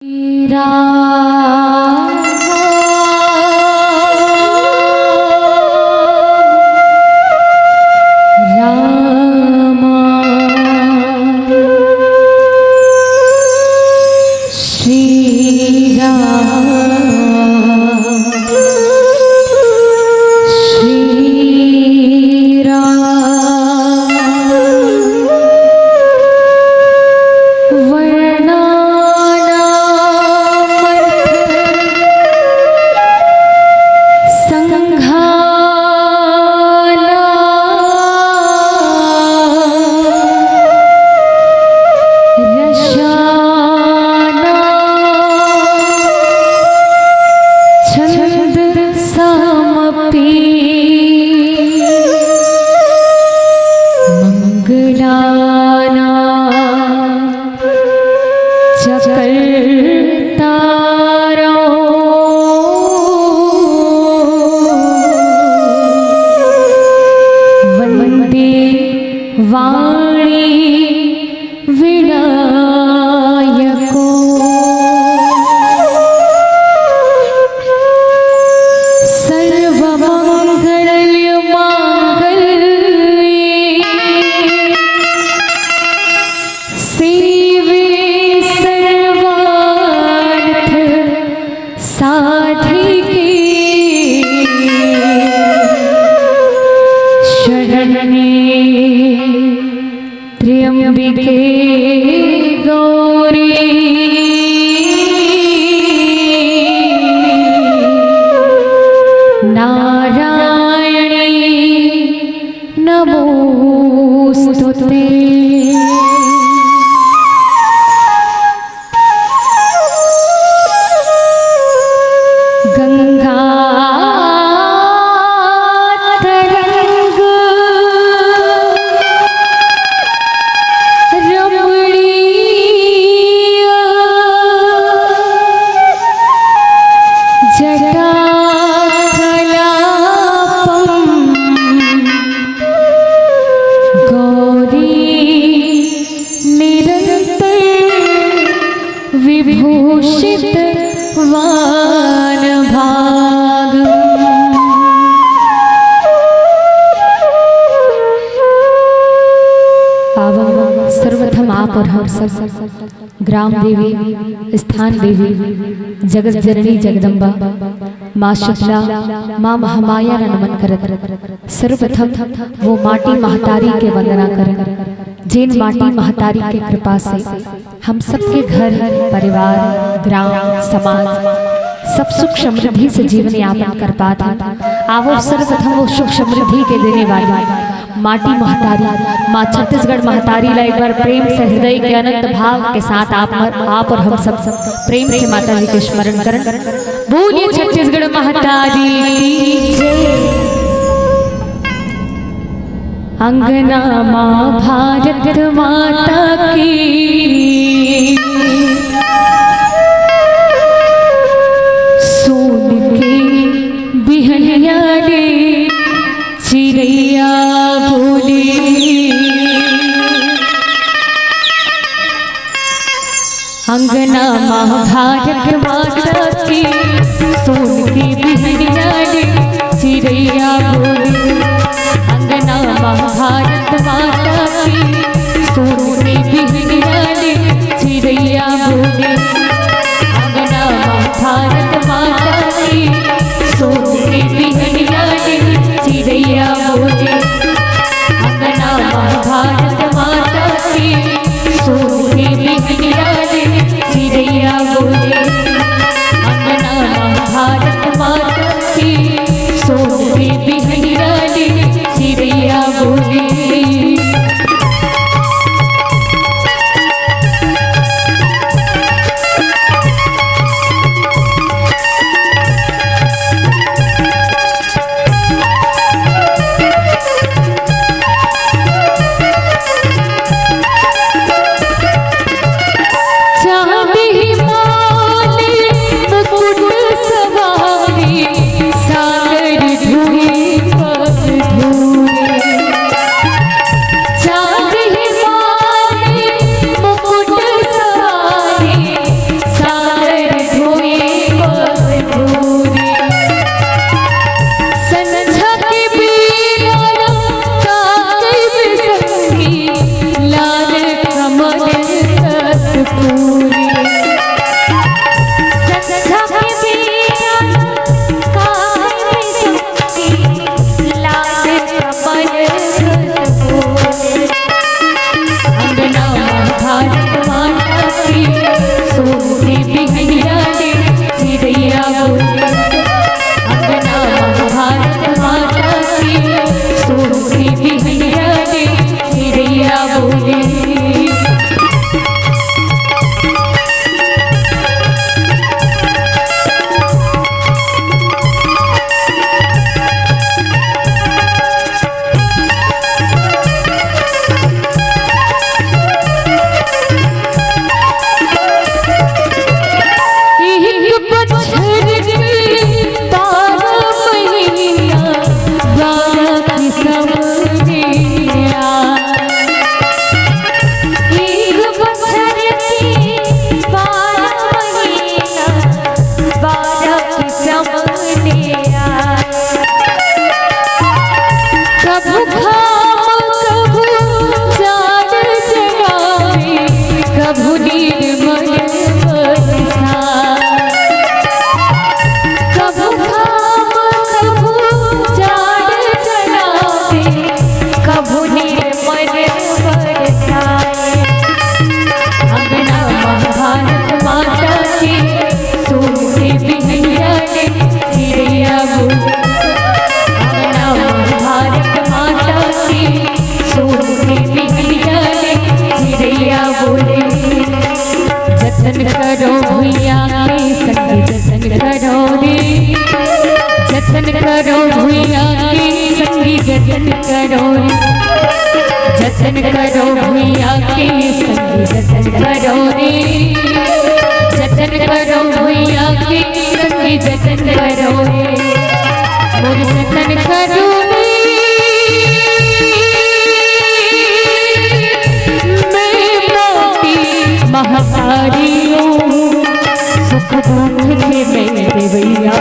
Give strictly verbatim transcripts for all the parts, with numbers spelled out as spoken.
राम, राम, श्री राम, श्री राम। वर्णानामर्थ संघाना रसाना छंद सामपि मंगलाना च कर्तारो वंदे वाणी विनायको सर्वमंगल मांगल्ये शिवे सर्वार्थ साधिके शरण्ये त्र्यंबिके गौरी नारायणी नमोस्तुते। गंगा तरंग रमणीय जटा कलापम गौरी निरंतर विभूषित वान भाग। आवो सर्वप्रथम आप और हम सब ग्राम देवी, स्थान देवी, जगत जननी जगदम्बा, माँ शीतला, माँ महामाया ला नमन करत सर्वप्रथम वो माटी महतारी के वंदना करन, जेन माटी महतारी के कृपा से हम सबके घर, परिवार, ग्राम, समाज सब सुख समृद्धि से जीवन यापन कर पात हन। आवो सर्वप्रथम वो सुख समृद्धि के देने वाली माटी महतारी, माँ छत्तीसगढ़ महतारी ला एक बार प्रेम से हृदय के अनंत भाव के साथ आप, आप और हम सब प्रेम से माता जी के स्मरण करन। बोलिए छत्तीसगढ़ महतारी की जय। अंगना माँ भारत माता की, सोन के बिहनिया रे चिरैया बोली। अंगना माँ भारत माता की, सोन के बिहनिया रे चिरैया बोली। अंगना माँ भारत माता की, सोन के बिहनिया रे चिरैया बोली। अंगना माँ भारत माता की, सोन के बिहनिया रे चिरैया बोली। अंगना माँ भारत माता की, सोन के बिहनिया रे चिरैया बोली। अंगना माँ भारत माता की, सोन के बिहनिया रे चिरैया बोली। पूरे। संझा के बेरा काय संगी लागे कमल गगन पूरे। अंगना भारत माता के, सोन के बिहनिया रे, चिरैया बोले। अंगना भारत माता के, सोन के बिहनिया रे, चिरैया बोले। एक बछर के बारह महीना, बारह किसम के यार। एक बछर के बारह महीना, बारह किसम के यार। कभू घाम, कभू जाड़ जगावे, कभू निर्मल बरसात। कभू घाम, कभू जाड़ जगावे, कभू निर्मल बरसात। अंगना महाभारत माता के, सोन के बिहनिया रे, चिरैया बोले। अंगना महाभारत माता के, सोन के बिहनिया रे, चिरैया बोले। जतन करो भुइयां के संगी, जतन करो रे। जतन करो भुइयां के संगी, जतन करो रे। जतन करो भुइयां के संगी, जतन करो रे। जतन करो भुइयां के संगी, जतन करो रे। मोर जतन करो रे। मैं माटी महतारी हूँ। सुख दुख के मैं देवैया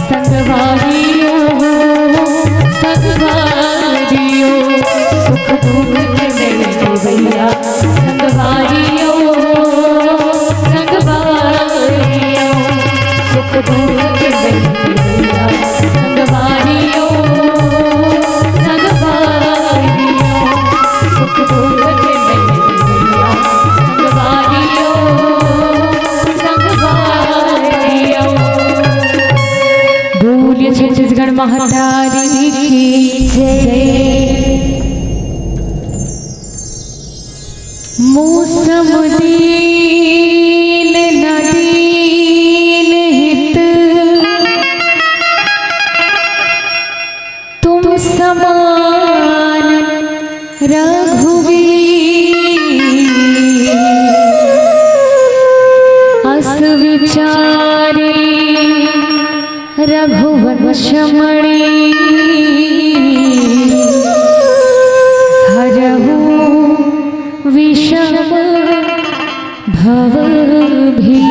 संगवारी ओ, संगवारी ओ। सुख दुख के मैं देवैया संगवारी ओ, संगवारी ओ। सुख दुख के मैं देवैया संगवारी ओ, संगवारी ओ। सुख दुख के मैं देवैया संगवारी ओ, संगवारी ओ। बोलिए छत्तीसगढ़ महतारी की जय। मौसम दीन न दीन हित तुम समान रघुवीर। अस विचारे रघुवंश मणि हरहु विषम भव भी।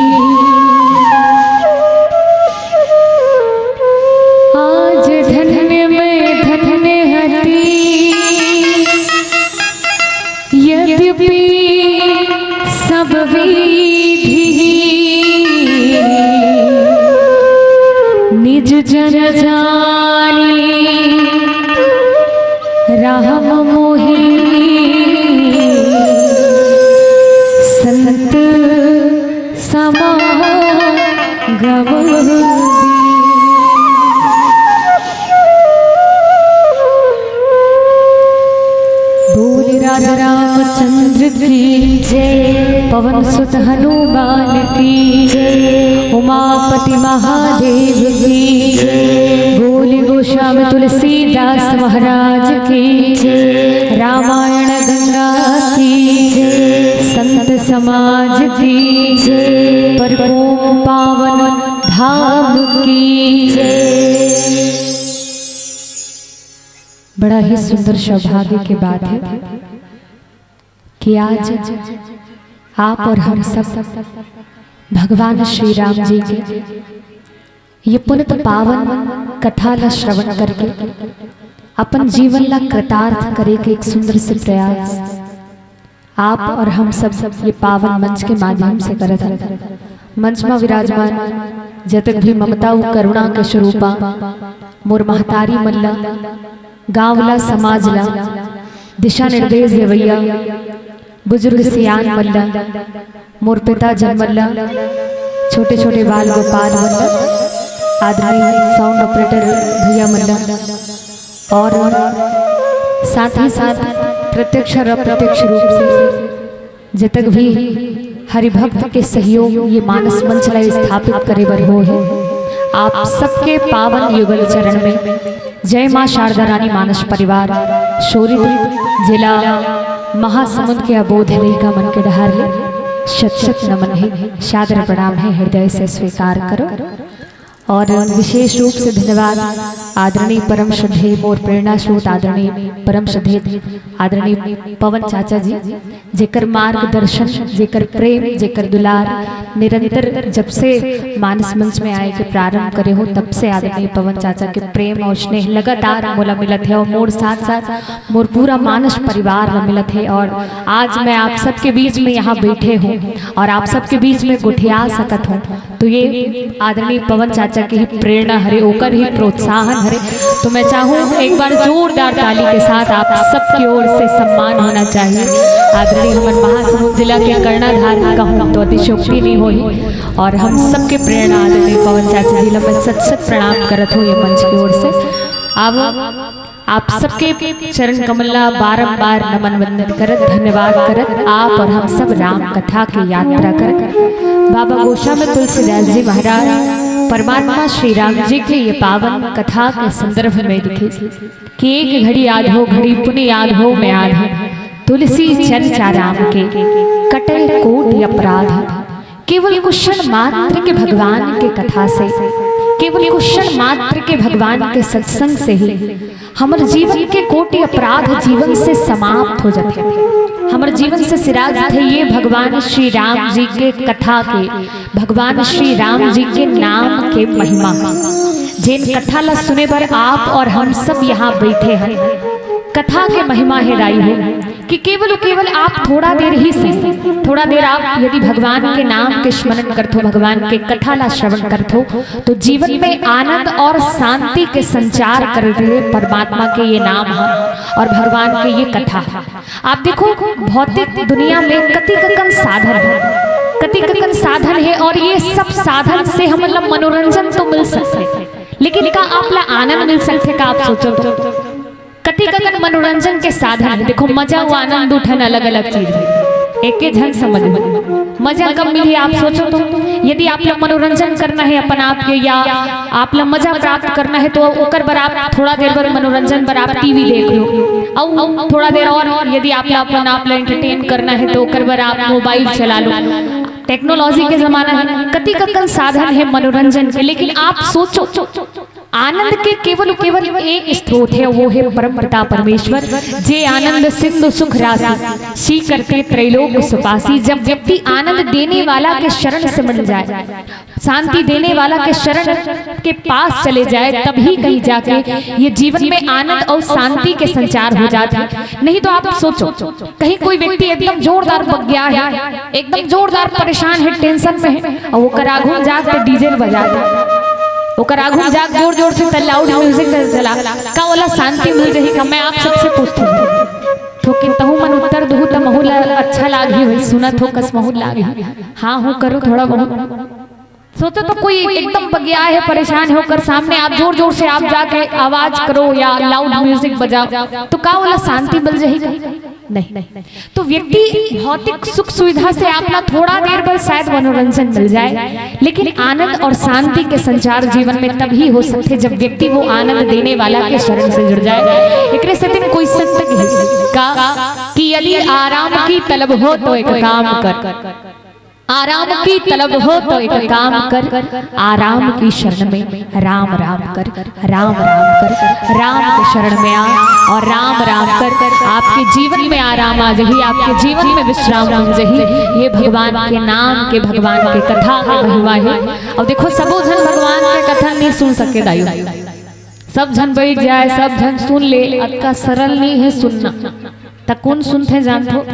आज धन्य मैं धन्य हती, यद्यपि सब विधि निज जन जानी। राम मोहि संत समागम। बोल राजा रामचंद्र की जय, पवन सुत हनुमान की जय, उमापति महादेव की जय। बोल गोस्वामी तुलसीदास महाराज की जय। रामायण गंगा की जय। संत समाज की जय। परम पावन धाम की जय। बड़ा ही सुंदर सौभाग्य की बात है कि आज आप और हम सब भगवान श्री राम जी के ये पुनित पावन कथा ला श्रवण करके अपन जीवन ला कृतार्थ करे के एक सुंदर से प्रयास। आप और हम सब ये पावन मंच के माध्यम से करत हन। मंच में विराजमान जतक भी ममता व करुणा के स्वरूपा मोर महतारी मन ला, गांव ला, समाज ला दिशा निर्देश देवैया बुजुर्ग सियान मन ला, मोर पिता जन मन ला, छोटे छोटे बाल गोपाल मन ला, आदरणीय साउंड ऑपरेटर भैया मन ला, और साथ ही साथ प्रत्यक्ष और अप्रत्यक्ष रूप से जतक भी हरिभक्त के सहयोग ये मानस मंच ला स्थापित करे बर हो है, आप सबके पावन युगल चरण में जय माँ शारदा रानी मानस परिवार, शोरित जिला महासमुंद के अबोध लइका मन के डहार ले शत शत नमन है, सादर प्रणाम है, हृदय से स्वीकार करो। और विशेष रूप से धन्यवाद आदरणीय परम श्रद्धेय मोर प्रेरणा स्रोत आदरणीय परम श्रद्धेय आदरणीय पवन चाचा जी, जेकर मार्गदर्शन, जेकर प्रेम, जेकर दुलार निरंतर जब से मानस मंच में आए के प्रारंभ करे हो, तब से आदरणीय पवन चाचा के प्रेम और स्नेह लगातार मोला मिलत है और मोर साथ साथ मोर पूरा मानस परिवार ला मिलत है। और आज मैं आप सबके बीच में यहाँ बैठे हूँ और आप सबके बीच में गोठिया सकत हूँ, तो ये आदरणीय पवन चाचा के ही प्रेरणा हरे, ओकर ही प्रोत्साहन हरे। तो मैं चाहूँ एक बार जोरदार ताली के साथ आप सबकी ओर से सम्मान होना चाहिए। आदरणीय हमर महासमुंद जिला के कर्णाधार कहूँ तो अतिशोक्ति नहीं होही, और हम सबके प्रेरणा आदरणीय पवन चाचा जी ला मैं सत सत प्रणाम करत हूँ ये मंच की ओर से। अब आप सबके चरण कमल ला बारंबार नमन वंदन करत, धन्यवाद करत, आप और हम सब राम कथा के यात्रा करत। बाबा गोस्वामी तुलसीदास जी महाराज परमात्मा श्री राम जी के ये पावन कथा के संदर्भ में लिखे कि एक घड़ी आध हो, घड़ी पुनि आध हो, मैं आध हूँ। तुलसी चर्चा राम के, कटे कोटि अपराध। केवल कुछ क्षण मात्र के भगवान के कथा से, केवल कुछ क्षण मात्र के भगवान के सत्संग से ही हमर जीवन के कोटि अपराध जीवन से समाप्त हो जाथे, हमर जीवन से सिरा जाथे। ये भगवान श्री राम जी के कथा के, भगवान श्री राम जी के नाम के महिमा, जेन कथा ला सुने बर आप और हम सब यहाँ बैठे हैं, कथा के महिमा हे दाई हो कि केवल, केवल आप थोड़ा देर ही सही, थोड़ा देर आप यदि भगवान के नाम के स्मरण करथो, भगवान के कथा ला श्रवण करथो, तो जीवन में आनंद और शांति के संचार कर दे परमात्मा के ये नाम है और भगवान के ये कथा है। आप देखो, भौतिक दुनिया में कतिक अकन साधन है, कतिक अकन साधन है, और ये सब साधन से हमन ला मनोरंजन तो मिल सकथे, लेकिन का आप ला आनंद मिल सकथे? का आप सोचो तो, कतिक अकन मनोरंजन के साधन है। देखो, मजा अउ आनंद दू ठन अलग-अलग चीज है, एके झन समझ में। मजा कब मिलही, आप सोचो तो। यदि आप ला मनोरंजन करना है अपन आप के, या आप ला मजा प्राप्त करना है, तो ओकर बर आप थोड़ा देर बर मनोरंजन बर आप टीवी देख लो, अउ थोड़ा देर और यदि आप ला अपन आप ला एंटरटेन करना है, तो ओकर बर आप मोबाइल चला लो। टेक्नोलॉजी के जमाना है, कतिक अकन साधन है मनोरंजन के, लेकिन आप सोचो, आनंद के केवल, केवल एक स्रोत है, वो है परम पिता परमेश्वर। जे आनंद सिंधु सुख राशि, सी करते त्रैलोक सुपासी। जब व्यक्ति आनंद देने वाला के शरण से मिल जाए, शांति देने वाला के शरण के पास चले जाए, तभी कहीं जाके ये जीवन में आनंद और शांति के संचार हो जाते हैं। नहीं तो आप सोचो, कहीं कोई व्यक्ति एकदम जोरदार बगिया है, एकदम जोरदार परेशान है, टेंशन में है, अउ ओकर आघू में जाके डीजे बजा दे, ओकर आघू में जाके जोर जोर से लाउड म्यूजिक चला, का ओला शांति मिल जाही? का मैं आप सबसे पूछथों, तो किन तहू मन उत्तर दुहू त महू ला अच्छा लागही, वही सुनत हो कस महू लागही। हाँ हूँ करो थोड़ा बहुत। सोचो तो, कोई एकदम बगिया है, परेशान है, ओकर सामने आप जोर जोर से आप जाके आवाज करो या लाउड म्यूजिक बजाओ, तो का ओला शांति मिल जाही का? नहीं। तो व्यक्ति भौतिक सुख सुविधा से आप ला थोड़ा देर बर शायद मनोरंजन मिल जाए, लेकिन आनंद और शांति के संचार जीवन में तभी हो सकथे, जब व्यक्ति वो आनंद देने वाला के शरण से जुड़ जाए। एकरे सेती कोई संत कहिस का कि यदि आराम की तलब हो तो एक काम कर, आराम की तलब हो तो एक काम कर, आराम की शरण में राम राम कर, राम राम कर, राम के शरण में आ और राम राम कर। आपके जीवन में आराम आ जाही, आपके जीवन में विश्राम मिल जाही। ये भगवान के नाम के, भगवान के कथा के महिमा है। अब देखो, सबो झन भगवान के कथा नहीं सुन सके दाई, सब झन बैठ जाए, सब झन सुन ले, अतका सरल नहीं है सुनना। त कौन सुनथे जानथो?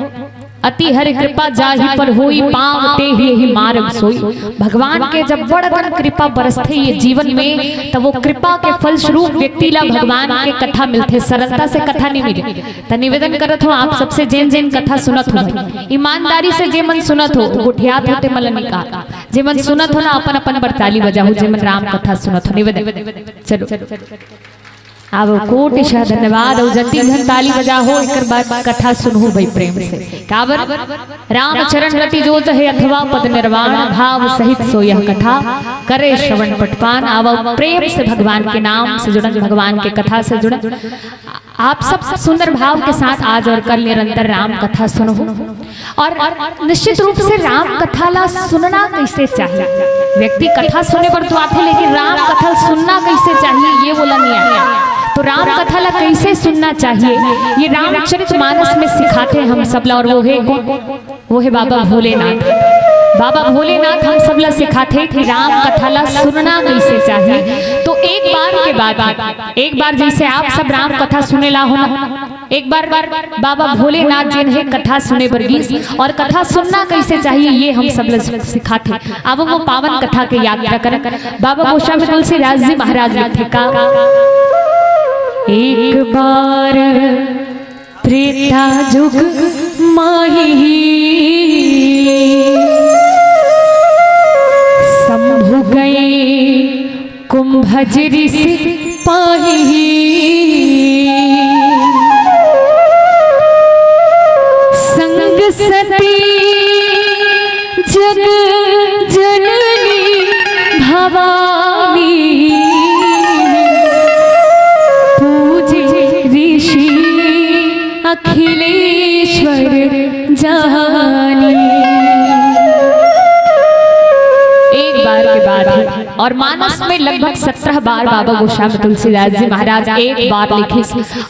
अति हरि कृपा जाहि पर होई, पाँव ते ही मार्ग सोई। भगवान के जब बड़ अकन कृपा बरसथे ये जीवन में, त वो कृपा के फलस्वरूप व्यक्ति ला भगवान के कथा मिलथे, सरलता से कथा नहीं मिले। त निवेदन करत हो आप सबसे, जेन जेन कथा सुनत हो भाई, ईमानदारी से जे मन सुनत हो, गोठियात हो ते मन ला निकाल। जे मन सुनत हो ना, अपन अपन बर ताली बजाहू, जे मन राम कथा सुनत हो, निवेदन। चलो। अब कोटि शह धन्यवाद। अउ जति झन ताली बजाहू, एकर बाद कथा सुनहू भाई प्रेम से। काबर? रामचरण रति जो जहे अथवा पद निर्वाण, भाव सहित सो यह कथा करे श्रवण पठपान। अब प्रेम से भगवान के नाम से जुड़न, भगवान के कथा से जुड़न। आप सब सुंदर भाव के साथ आज और कल निरंतर राम कथा सुनहू। और निश्चित रूप से राम कथा ला सुनना कैसे चाहिए? व्यक्ति कथा सुने बर तो आथे, लेकिन राम कथा सुनना कैसे चाहिए, ये बोला नहीं आया। तो राम कथा ला कैसे सुनना चाहिए, ये रामचरित मानस में सिखाथे हम सबला। और वो हे कौन? वो हे बाबा भोलेनाथ। बाबा भोलेनाथ हम सबला सिखाथे कि राम कथा ला सुनना कैसे चाहिए। तो एक बार के बात हे, एक बार जैसे आप सब राम कथा सुने ला हो ना, एक बार बाबा भोलेनाथ जेन हे कथा सुने बर गीस, और कथा सुनना कैसे चाहिए, ये हम सब ला सिखाथे। अब वो पावन कथा के यात्रा करन। बाबा गोस्वामी तुलसीदास जी महाराज लिखे का, एक बार त्रेता जुग माही, शंभु गए कुंभज ऋषि पाही। संग सती जग जननी भवानी, पूजे ऋषि अखिलेश्वर जानी। एक बार के बाद ही, और मानस में लगभग सत्रह बार बाबा गोस्वामी तुलसीदास जी महाराज एक बार लिखे।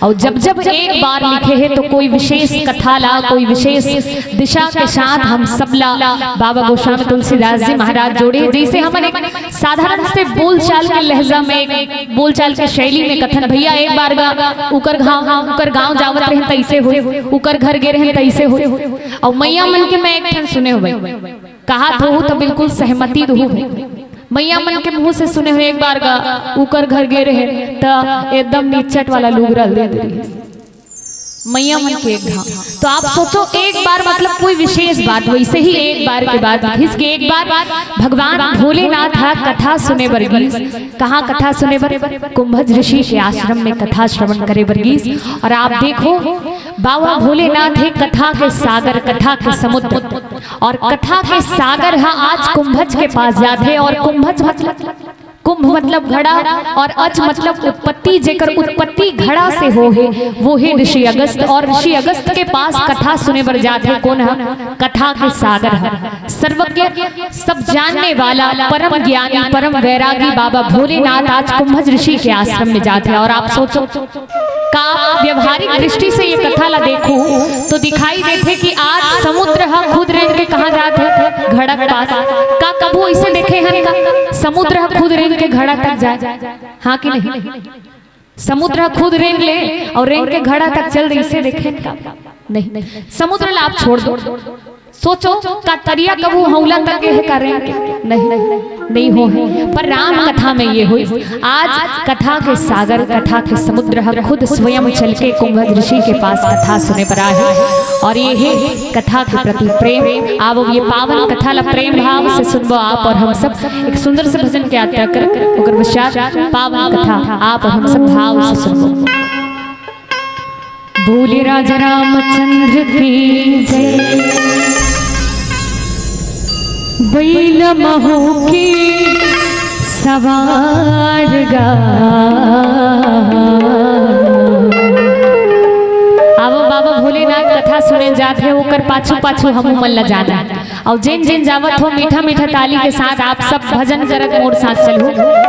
और जब जब एक बार लिखे हे तो कोई विशेष कथा ला, कोई विशेष दिशा के साथ हम सबला बाबा गोस्वामी तुलसीदास जी महाराज जोड़े। जैसे हमन एक साधारण से बोलचाल के लहजा में, एक बोलचाल के शैली में कथन, भैया एक बार गा उकर गाँव, उकर गाँव जावत रहेन त ऐसे होइस, उकर घर गे रहेन त ऐसे होइस, अउ मइया मन के मैं एक ठन सुने हों भाई, कहात होहू त बिल्कुल सहमति दुहू भाई। मइया मन के मुंह से सुने हों एक बार गा उकर घर गे रहेन त एकदम निचट वाला लुगरा ल दे दे रहिस। मइया मन के एक घाव। तो आप सोचो, एक बार मतलब कोई विशेष बात, वैसे ही एक बार के बाद लिखिस कि एक बार भगवान भोलेनाथ ह कथा सुने बर गीस। कहाँ कथा सुने बर? कुंभज ऋषि के आश्रम में कथा श्रवण करे बर गीस। और आप देखो, बाबा भोलेनाथ हे कथा के सागर, कथा के समुद्र, और कथा के सागर ह आज कुंभज के पास जाथे। और कुंभज मतलब कुंभ मतलब घड़ा और अज मतलब उत्पत्ति, जेकर उत्पत्ति घड़ा से होहे, वो हे ऋषि अगस्त। और ऋषि अगस्त के पास कथा सुने बर जाथे। कोन ह? कथा के सागर ह, सर्वज्ञ, सब जानने वाला, परम ज्ञानी, परम वैरागी बाबा भोलेनाथ आज कुंभज ऋषि के आश्रम में जाथे। और आप सोचो, का आप व्यवहारिक दृष्टि से ये कथा ला देखू तो दिखाई देथे कि आज समुद्र ह खुद रेंग के कहाँ जात हे? घड़ा के पास। का कभू ऐसे देखे हन का समुद्र ह खुद रेंग के घड़ा तक जाए? हाँ कि नहीं? समुद्र ह खुद रेंग ले और रेंग के घड़ा तक चल दे, इसे देखे हन का? नहीं। समुद्र ला आप छोड़ दो, सोचो, का तरिया कभू हौला तक गे हे का रेंग के? नहीं, नहीं होहे। पर राम कथा में ये होइस। आज कथा के सागर, कथा के समुद्र ह खुद स्वयं चल के कुंभज ऋषि के पास कथा सुने बर आए हे। और ये हे कथा के प्रति प्रेम। अब ये पावन कथा ला प्रेम भाव से सुनबो आप और हम सब। एक सुंदर से भजन के यात्रा कर, ओकर पश्चात पावन कथा आप और हम सब भाव से सुनबो। बोले राजा रामचंद्र की जय। बैल महू की सवार गा। आवो बाबा भोलेनाथ कथा सुने जात हे, ओकर पाछू पाछू हमू मन ला जाना हे। अउ जेन जेन जावत हो, मीठा मीठा ताली के साथ आप सब भजन करत मोर साथ चलहू।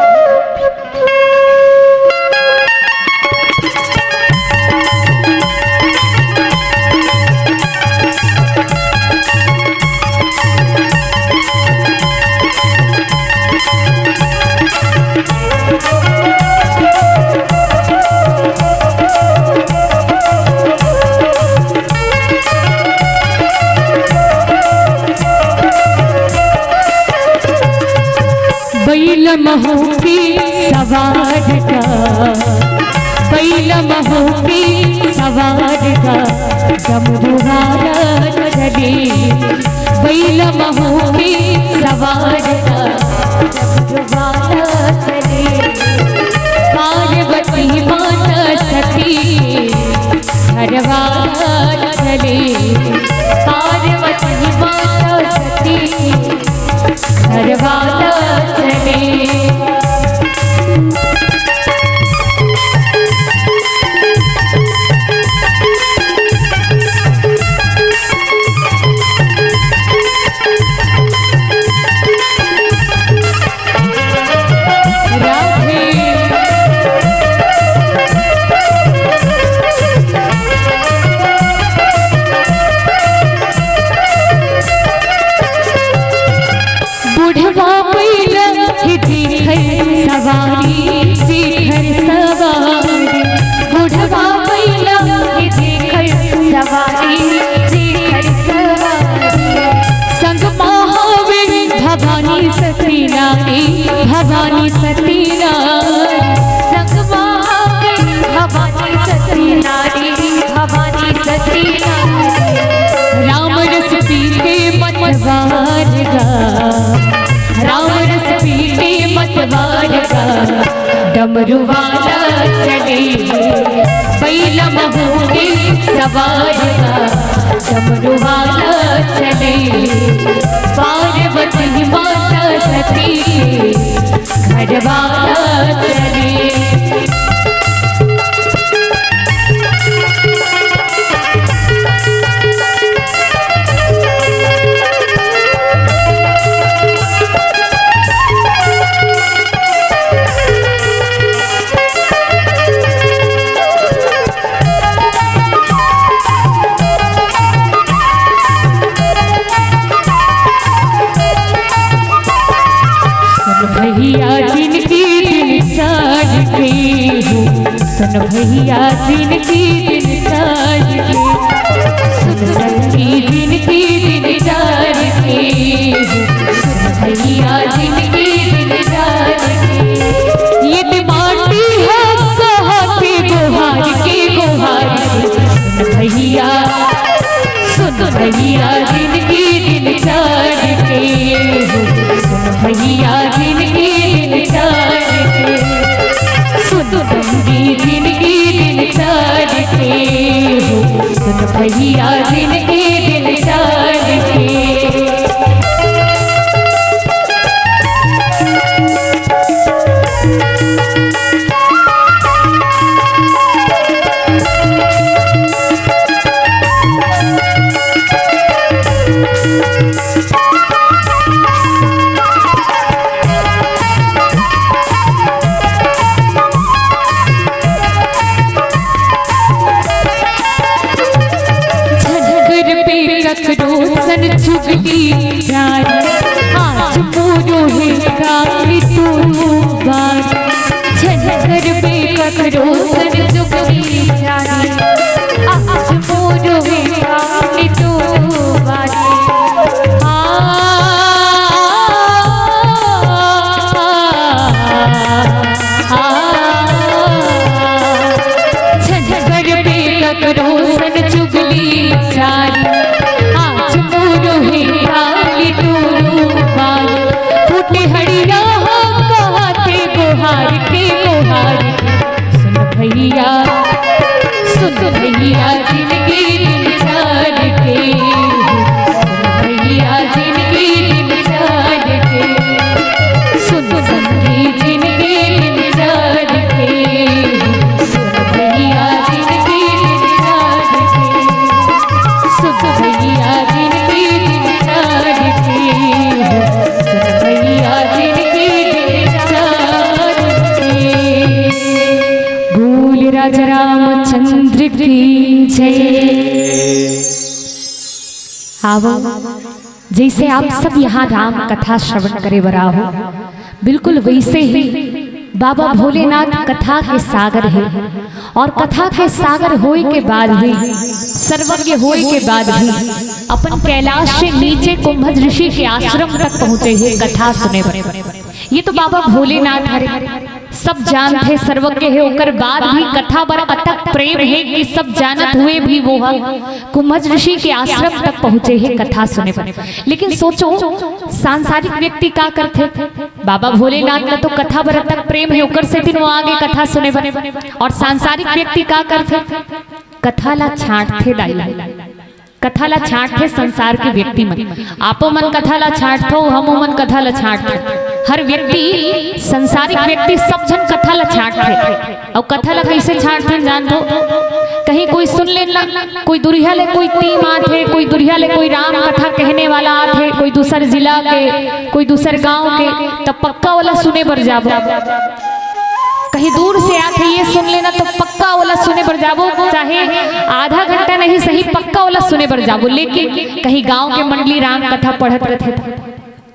बैल महू के सवार का, बैल महू के सवार का, डमरू वाला चले। बैल महू के सवार का, डमरू वाला चले। पार्वती माता सती घर वाला चले। पार्वती माता सती घर वाला चले। राधे। बुढ़वा बैला हे जेकर सवारी, जेकर सवारी। बुढ़वा बैला हे जेकर सवारी, जेकर सवारी। संग मा हवे भवानी सती नारी, भवानी सती नारी। संग मा हवे भवानी सती नारी, भवानी सती नारी। राम रस पी के मतवार गा, राम रस पी के मतवार गा, डमरू वाला चले। बैल महू के सवार गा, डमरू वाला चले। पार्वती माता सती घर वाला चले। सुन भैया जिनके दिल चार के हो, सुन भैया जिनके दिल चार के, सुन संगी जिनके दिल चार के हो, सुन भैया जिनके दिल चार के। ये तो माटी है कहते गुहार के, गुहार के। सुन भैया, सुन भैया जिनके दिल चार के हो, सुन भैया जिनके दिल चार के, सुन संगी जिनके दिल चार के हो, सुन भैया जिनके दिल चार के। झनकर पे ककरो सन चुगली जान, आज मोरो हे काली तोरो बारी। झनकर पे ककरो सन चुगली जान, आज मोरो हे काली तोरो बारी। आ, आ, आ, झनकर पे ककरो सन चुगली जान, आज मोरो हे काली तोरो बारी। फूटे हड़िया हो कहते गुहार के, गुहार के। सुन भैया, सुन भैया जिनके दिल चार के, सुन भैया जिनके दिल चार के, सुन संगी जिनके दिल चार के, सुन भैया जिनके दिल चार के, सुन भैया जिनके दिल चार के, सुन भैया जिनके दिल चार के। बोल राजा रामचंद्र की जय। आवो, जैसे आप सब यहाँ राम कथा श्रवण करे बर आहो, बिल्कुल वैसे ही बाबा भोलेनाथ कथा के सागर हे और कथा के सागर होए के बाद भी, सर्वज्ञ होए के बाद भी अपन कैलाश से नीचे कुंभज ऋषि के आश्रम तक पहुँचे हे कथा सुने बर। ये तो बाबा भोलेनाथ हरे, सब जानथे, सर्वज्ञ हे, ओकर बाद भी कथा बर अतक प्रेम हे कि सब जानत हुए भी वो ह कुंभज ऋषि के आश्रम तक पहुंचे हे कथा सुने बर। लेकिन सोचो, सांसारिक व्यक्ति का करथे? बाबा भोलेनाथ ला तो कथा बर अतक प्रेम हे, ओकर सेतिन वो आगे कथा सुने बर। और सांसारिक व्यक्ति का करथे? कथा ला छांटथे दाई, कथा ला छांटथे संसार के व्यक्ति मन। आपो मन कथा ला छांटथो, हमो मन कथा ला छांटथो। हर व्यक्ति, संसारिक व्यक्ति, सब झन कथा ला छांटथे। अउ कथा ला कइसे छांटथे जानथो? कहीं कोई सुन लेना, कोई दुरिहा ले कोई टीम आथे, कोई दुरिहा ले कोई राम कथा कहने वाला आथे, कोई दूसर जिला के, कोई दूसर गांव के, तब पक्का ओला सुने बर जाबो। कहीं दूर से आके ये सुन लेना तो पक्का ओला सुने बर जाबो, चाहे आधा घंटा नहीं सही, पक्का ओला सुने बर जाबो। लेकिन कहीं गांव के मंडली राम कथा पढ़त रथे,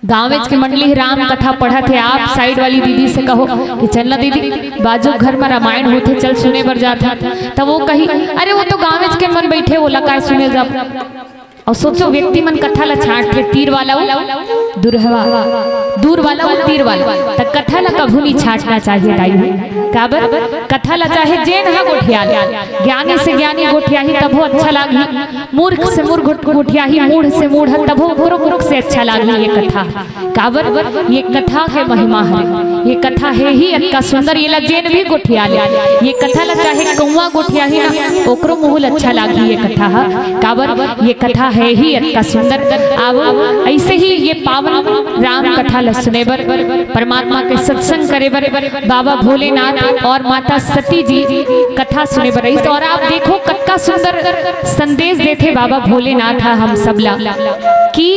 गांवेच के मंडली राम कथा पढ़त हे, आप साइड वाली दीदी से कहो कि चल ना दीदी, बाजू घर में रामायण होथे, चल सुने बर जात हन, तब वो कही, अरे वो तो गांवेच के मन बैठे, ओला काय सुने जाबो। अउ सोचो, व्यक्ति मन कथा ला छांटथे, तीर वाला अउ दुरहवा, दूर वाला अउ तीर वाला, त कथा ला कभू नहीं छांटना चाहिए दाई हो। काबर? कथा ला चाहे जेन ह गोठिया ले, ज्ञानी से ज्ञानी गोठियाही तभो अच्छा लागही, मूर्ख से मूर्ख गोठ-, गोठियाही, मूढ़ से मूढ़ तभो ओकरो मुख से अच्छा लागही ये कथा। काबर? ये कथा के महिमा हे, ये कथा हे ही अतका सुंदर, ये ला जेन भी गोठिया ले, ये कथा ला चाहे कौवा गोठियाही ना, ओकरो मुंह ल अच्छा लागही ये कथा ह। काबर? ये कथा हे ही अतका सुंदर। आवो, ऐसे ही ये पावन राम कथा ला सुने बर, परमात्मा के सत्संग करे बर बाबा भोलेनाथ और माता सती जी कथा सुने बर आइस। और आप देखो, कतका सुंदर संदेश देथे बाबा भोलेनाथ ह हम सब ला, कि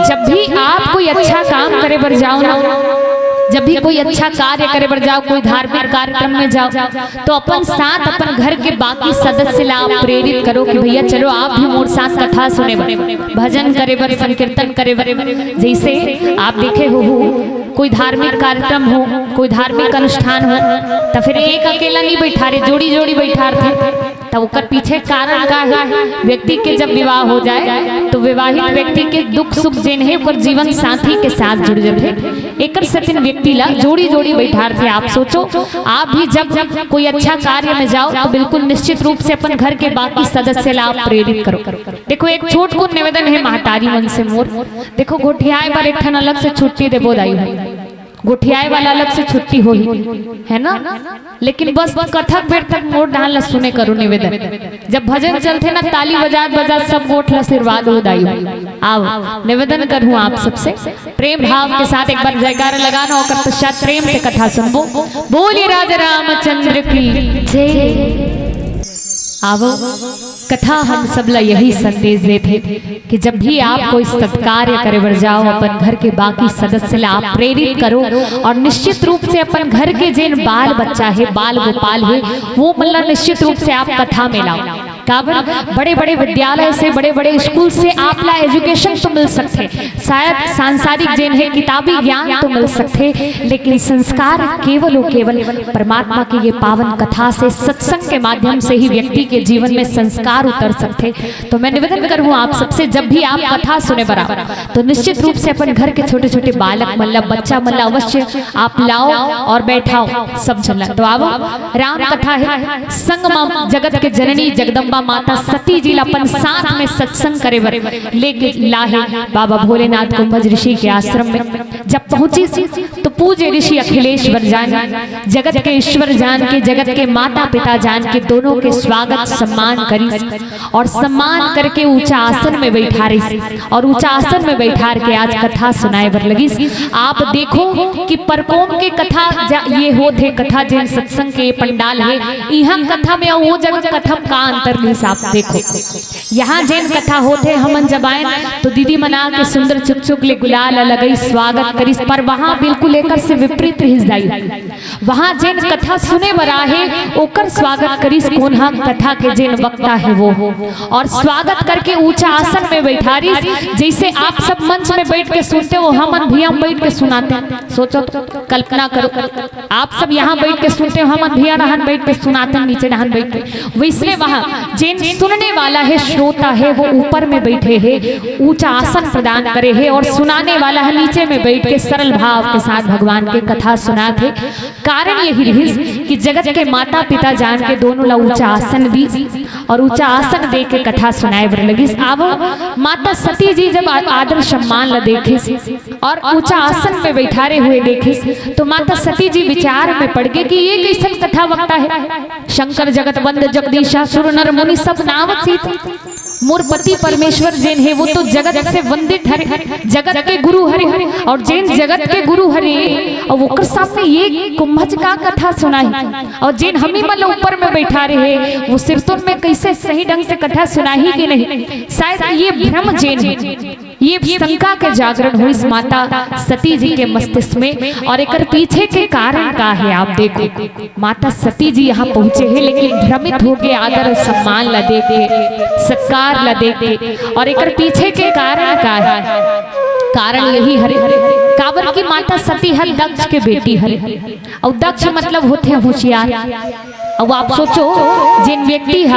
जब भी आप कोई अच्छा काम करे बर जाओ ना, जब भी कोई अच्छा कार्य करे बर जाओ, कोई धार्मिक कार्यक्रम में जाओ, तो अपन साथ अपन घर के बाकी सदस्य ला आप प्रेरित करो कि भैया चलो आप भी मोर साथ कथा सुने बर, भजन करे बर, संकीर्तन करे बर। जैसे आप देखे हो, हो कोई धार्मिक कार्यक्रम हो, कोई धार्मिक अनुष्ठान हो, तो फिर एक अकेला नहीं बैठारे, जोड़ी जोड़ी बैठारथे। तब ओकर पीछे कारण का हे? व्यक्ति के जब विवाह हो जाए तो विवाहित व्यक्ति के दुख सुख जेन हे ओकर जीवन साथी के साथ जुड़ जाथे। एकर सेतिन व्यक्ति ला जोड़ी जोड़ी बैठारथे। आप सोचो, आप भी जब कोई अच्छा कार्य में जाओ तो बिल्कुल निश्चित रूप से अपन घर के बाकी सदस्य ला आप प्रेरित करो। देखो, एक छोटकुन निवेदन हे महतारी मन से मोर, देखो, गोठियाए बर एक ठन अलग से छुट्टी देबो दाई हो, गोठियाए वाला अलग से छुट्टी होही, है ना? लेकिन बस कथक बेर तक मोर डाहन ला सुने करो निवेदन। जब भजन चलथे ना, ताली बजात बजात सब गोठ ला आशीर्वाद हो दाई हो। आओ, निवेदन करूँ आप सबसे, प्रेम भाव के साथ एक बार जयकारा लगाना, ओकर पश्चात प्रेम से कथा सुनबो। बोलिए राजा रामचंद्र की जय। आवो, कथा हम सब ला यही संदेश देथे कि जब भी आप कोई सत्कार्य करे बर जाओ, अपन घर के बाकी सदस्य ला आप प्रेरित करो और निश्चित रूप से अपन घर के जेन बाल बच्चा हे, बाल गोपाल हे, वो मन ला निश्चित रूप से आप कथा में लाओ। काबर? बड़े-बड़े विद्यालय से, बड़े-बड़े स्कूल से आप ला एजुकेशन तो मिल सकथे, शायद सांसारिक जेन हे किताबी ज्ञान तो मिल सकथे, लेकिन संस्कार केवल अउ केवल परमात्मा के ये पावन कथा से, सत्संग के माध्यम से ही व्यक्ति के जीवन में संस्कार उतर सकथे। तो मैं निवेदन करूँ आप सबसे, जब भी आप कथा सुने बर आओ तो निश्चित रूप से अपन घर के छोटे-छोटे बालक मन ला, बच्चा मन ला अवश्य आप लाओ और बैठाओ सब झन ला। तो आवो, राम कथा हे, संग म जगत के जननी जगदम्बा माता सती जी ला अपन साथ में सत्संग करे बर लेके लाहे बाबा भोलेनाथ कुंभज ऋषि के आश्रम में। जब पहुंचिस तो पूज्य ऋषि अखिलेश बर जान, जगत के ईश्वर जान के, जगत के माता पिता जान के दोनों के स्वागत सम्मान करिस और सम्मान करके ऊंचा आसन में बैठारिस और ऊंचा आसन में बैठार के आज कथा सुनाए बर लगिस। आप देखो कि परकोम के कथा जा, ये होत हे कथा, जेन सत्संग के पंडाल हे, इहां कथा में अउ वो जगह कथा में का अंतर मिलिस, आप देखो। यहाँ जेन कथा होत हे, हमन जब आएन तो दीदी मन आके सुंदर चुक चुक ले गुलाल लगइस, स्वागत करिस, पर वहाँ बिल्कुल एकर से विपरीत रिहिस दाई। वहाँ जेन कथा सुने बर आहे, ओकर स्वागत करिस कोन ह? कथा के जेन वक्ता हे वो। और स्वागत करके ऊंचा आसन में बैठारिस, जैसे आप सब मंच में बैठ के सुनते हो, हमन भुइयां बैठ के सुनातेन। सोचो तो, कल्पना करो, आप सब यहाँ बैठ के सुनते हो, हमन भुइयां डहन बैठ के सुनातेन, नीचे डहन बैठ के। वैसने वहाँ जेन सुनने वाला हे, श्रोता हे, वो ऊपर में बइठे हे, ऊंचा आसन प्रदान करे हे, और सुनाने वाला हे, नीचे में बइठ के सरल भाव के साथ भगवान के कथा सुनात हे। कारण यही रहिस कि जगत के माता पिता जान के दोनों ला ऊंचा आसन दीस और ऊंचा आसन दे के कथा सुनाए बर लगिस। अब माता सती जी जब आ-, आदर सम्मान ला देखिस और ऊंचा आसन में बैठारे हुए देखिस, तो माता सती जी विचार में पड़ गे कि ये कइसन कथा वक्ता हे। शंकर जगत वंद जगदीशा सुर नर मुनि सब नाव सीत। मोर पति परमेश्वर जेन हे, वो तो जगत से वंदित हरे, जगत के गुरु हरे, और जेन जगत के गुरु हरे, और ओकर सामने ये कुंभज का कथा सुनाही, और जेन हमी मन ऊपर में बैठारे हे, वो सिरतुन में कइसे सही ढंग से कथा सुनाही कि नहीं, शायद ये भ्रम जेन हे, ये शंका के जागरण होइस माता सती जी के मस्तिष्क में, और एकर पीछे के कारण का हे, आप देखो। माता सती जी यहाँ पहुँचे हे, लेकिन भ्रमित होके आदर और सम्मान ला देख के, सत्कार ला देख के, और एकर पीछे के कारण का हे? कारण यही हरे, काबर कि माता सती ह दक्ष के बेटी हरे, अउ दक्ष मतलब होथे होशियार। अउ आप सोचो, जेन व्यक्ति ह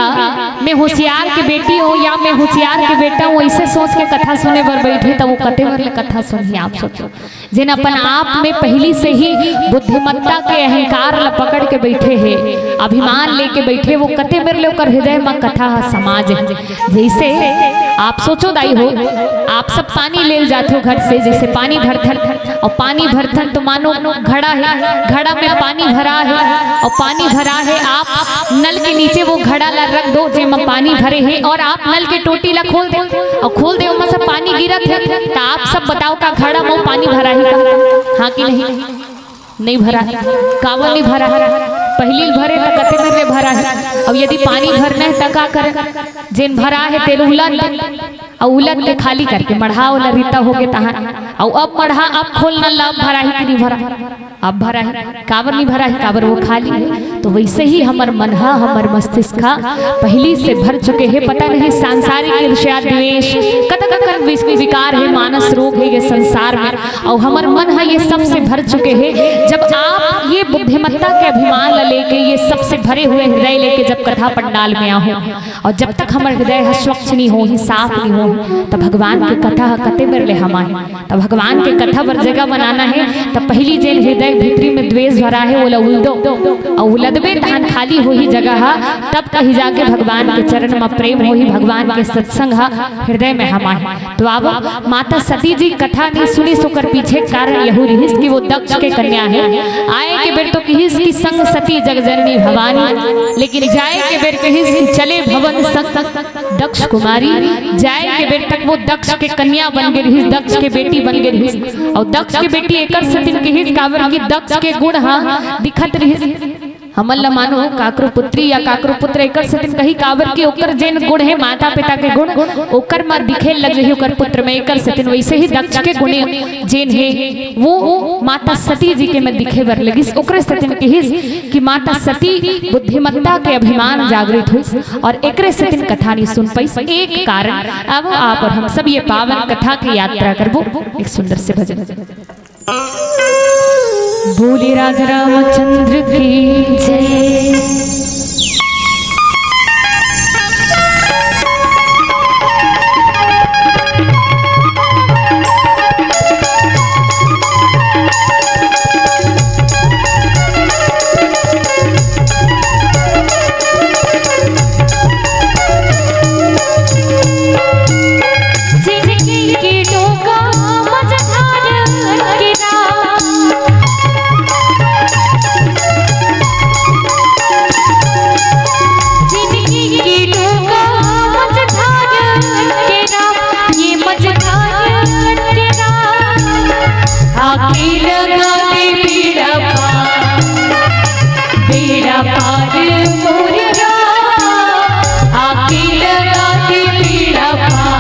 "मैं होशियार के बेटी हूँ" या "मैं होशियार के बेटा हूँ", अइसे सोच के कथा सुने बर बइठे, त वो कते मेर ले कथा सुनही? आप सोचो, जेन अपन आप में पहिली से ही बुद्धिमत्ता के अहंकार ल पकड़ के बइठे हे, अभिमान लेके बइठे, वो कते मेर ले ओकर हृदय म कथा ह समाय हे। जइसे आप सोचो दाई हो, आप सब पानी लेल जाथो घर से, जइसे पानी भरथन, अउ पानी भरथन तो मानो घड़ा हे, घड़ा में पानी भरा हे, अउ पानी भरा हे, आप नल के नीचे वो घड़ा ला रख दो जेमा पानी भरे हे, और आप नल के टोटी ला खोल दे, अउ खोल दे, ओमा से पानी गिरत हे, त आप सब बताओ, का घड़ा म पानी भरा हे का? हाँ कि नहीं? नहीं भरा हे। काबर नहीं भरा हे? पहिली भरे त कते मेर ले भरा हे। अब यदि पानी भरना हे त का करे? जेन भरा हे तेल उलद दे, अउ उलद के खाली करके मढ़ा ओला रिता होगे तहां, अउ अब मढ़ा, अब खोल नल ला, अब भरा हे कि नहीं भरा? अब भरा हे। काबर नहीं भरा हे? काबर वो खाली हे। तो वइसे ही हमर मन ह, हमर मस्तिष्क ह पहिली से भर चुके हे। पता नहीं सांसारिक ईर्ष्या, द्वेष, कतक अकन विस-, विकार हे, मानस रोग हे ये संसार में, अउ हमर मन ह ये सब से भर चुके हे। जब आप ये बुद्धिमत्ता के अभिमान ल लेके, ये सब से भरे हुए हृदय लेके जब कथा पंडाल में आहो, अउ जब तक हमर हृदय ह स्वच्छ नहीं होही, साफ नहीं होही, त भगवान के कथा ह कते मेर ले हमाही। त भगवान के कथा बर जगह बनाना हे, त पहिली जेन हृदय भीतरी में द्वेष भरा हे, ओला उलदो, अउ उलदबे तहान खाली होही जगह ह, तब कहीं जाके भगवान के चरण म प्रेम होही, भगवान के सत्संग ह हृदय में हमाही। तो अब माता सती जी कथा नहीं सुनिस, ओकर पीछे कारण यहू रिहिस कि वो दक्ष के कन्या हे। आए के बेर तो किहिस कि "संग सती जग जननी भवानी", लेकिन जाए के बेर किहिस कि "चले भवन संग दक्ष कुमारी", जाए के बेर तक वो दक्ष के कन्या बन गे रिहिस, दक्ष के बेटी बन गे रिहिस। अउ दक्ष के बेटी एकर सेतिन किहिस, काबर कि दक्ष के गुण ह दिखत रिहिस। हमन ल मानो काकरो पुत्री या काकरो पुत्र एकर सेतिन कही, काबर कि ओकर जेन गुण हे, माता पिता के गुण, ओकर म दिखे लग जही ओकर पुत्र में। एकर सेतिन वइसे ही दक्ष के गुण जेन हे, वो माता सती जी के में दिखे बर लगिस। ओकरे सेतिन किहिस कि माता सती बुद्धिमत्ता के अभिमान जागृत होइस। और एकरे सेतिन कथा नहीं सुन पाइस। एक कारण, अब आप और हम सब ये पावन कथा की यात्रा करबो एक सुंदर से भजन। बोले राजा रामचंद्र की जय। जिंदगी के डोका मझधार के राम। जिंदगी के डोका मझधार के राम, ये मझधार के राम। आके लगा दे बेड़ा पार, बेड़ा पार मोर राम। आके लगा दे बेड़ा पार।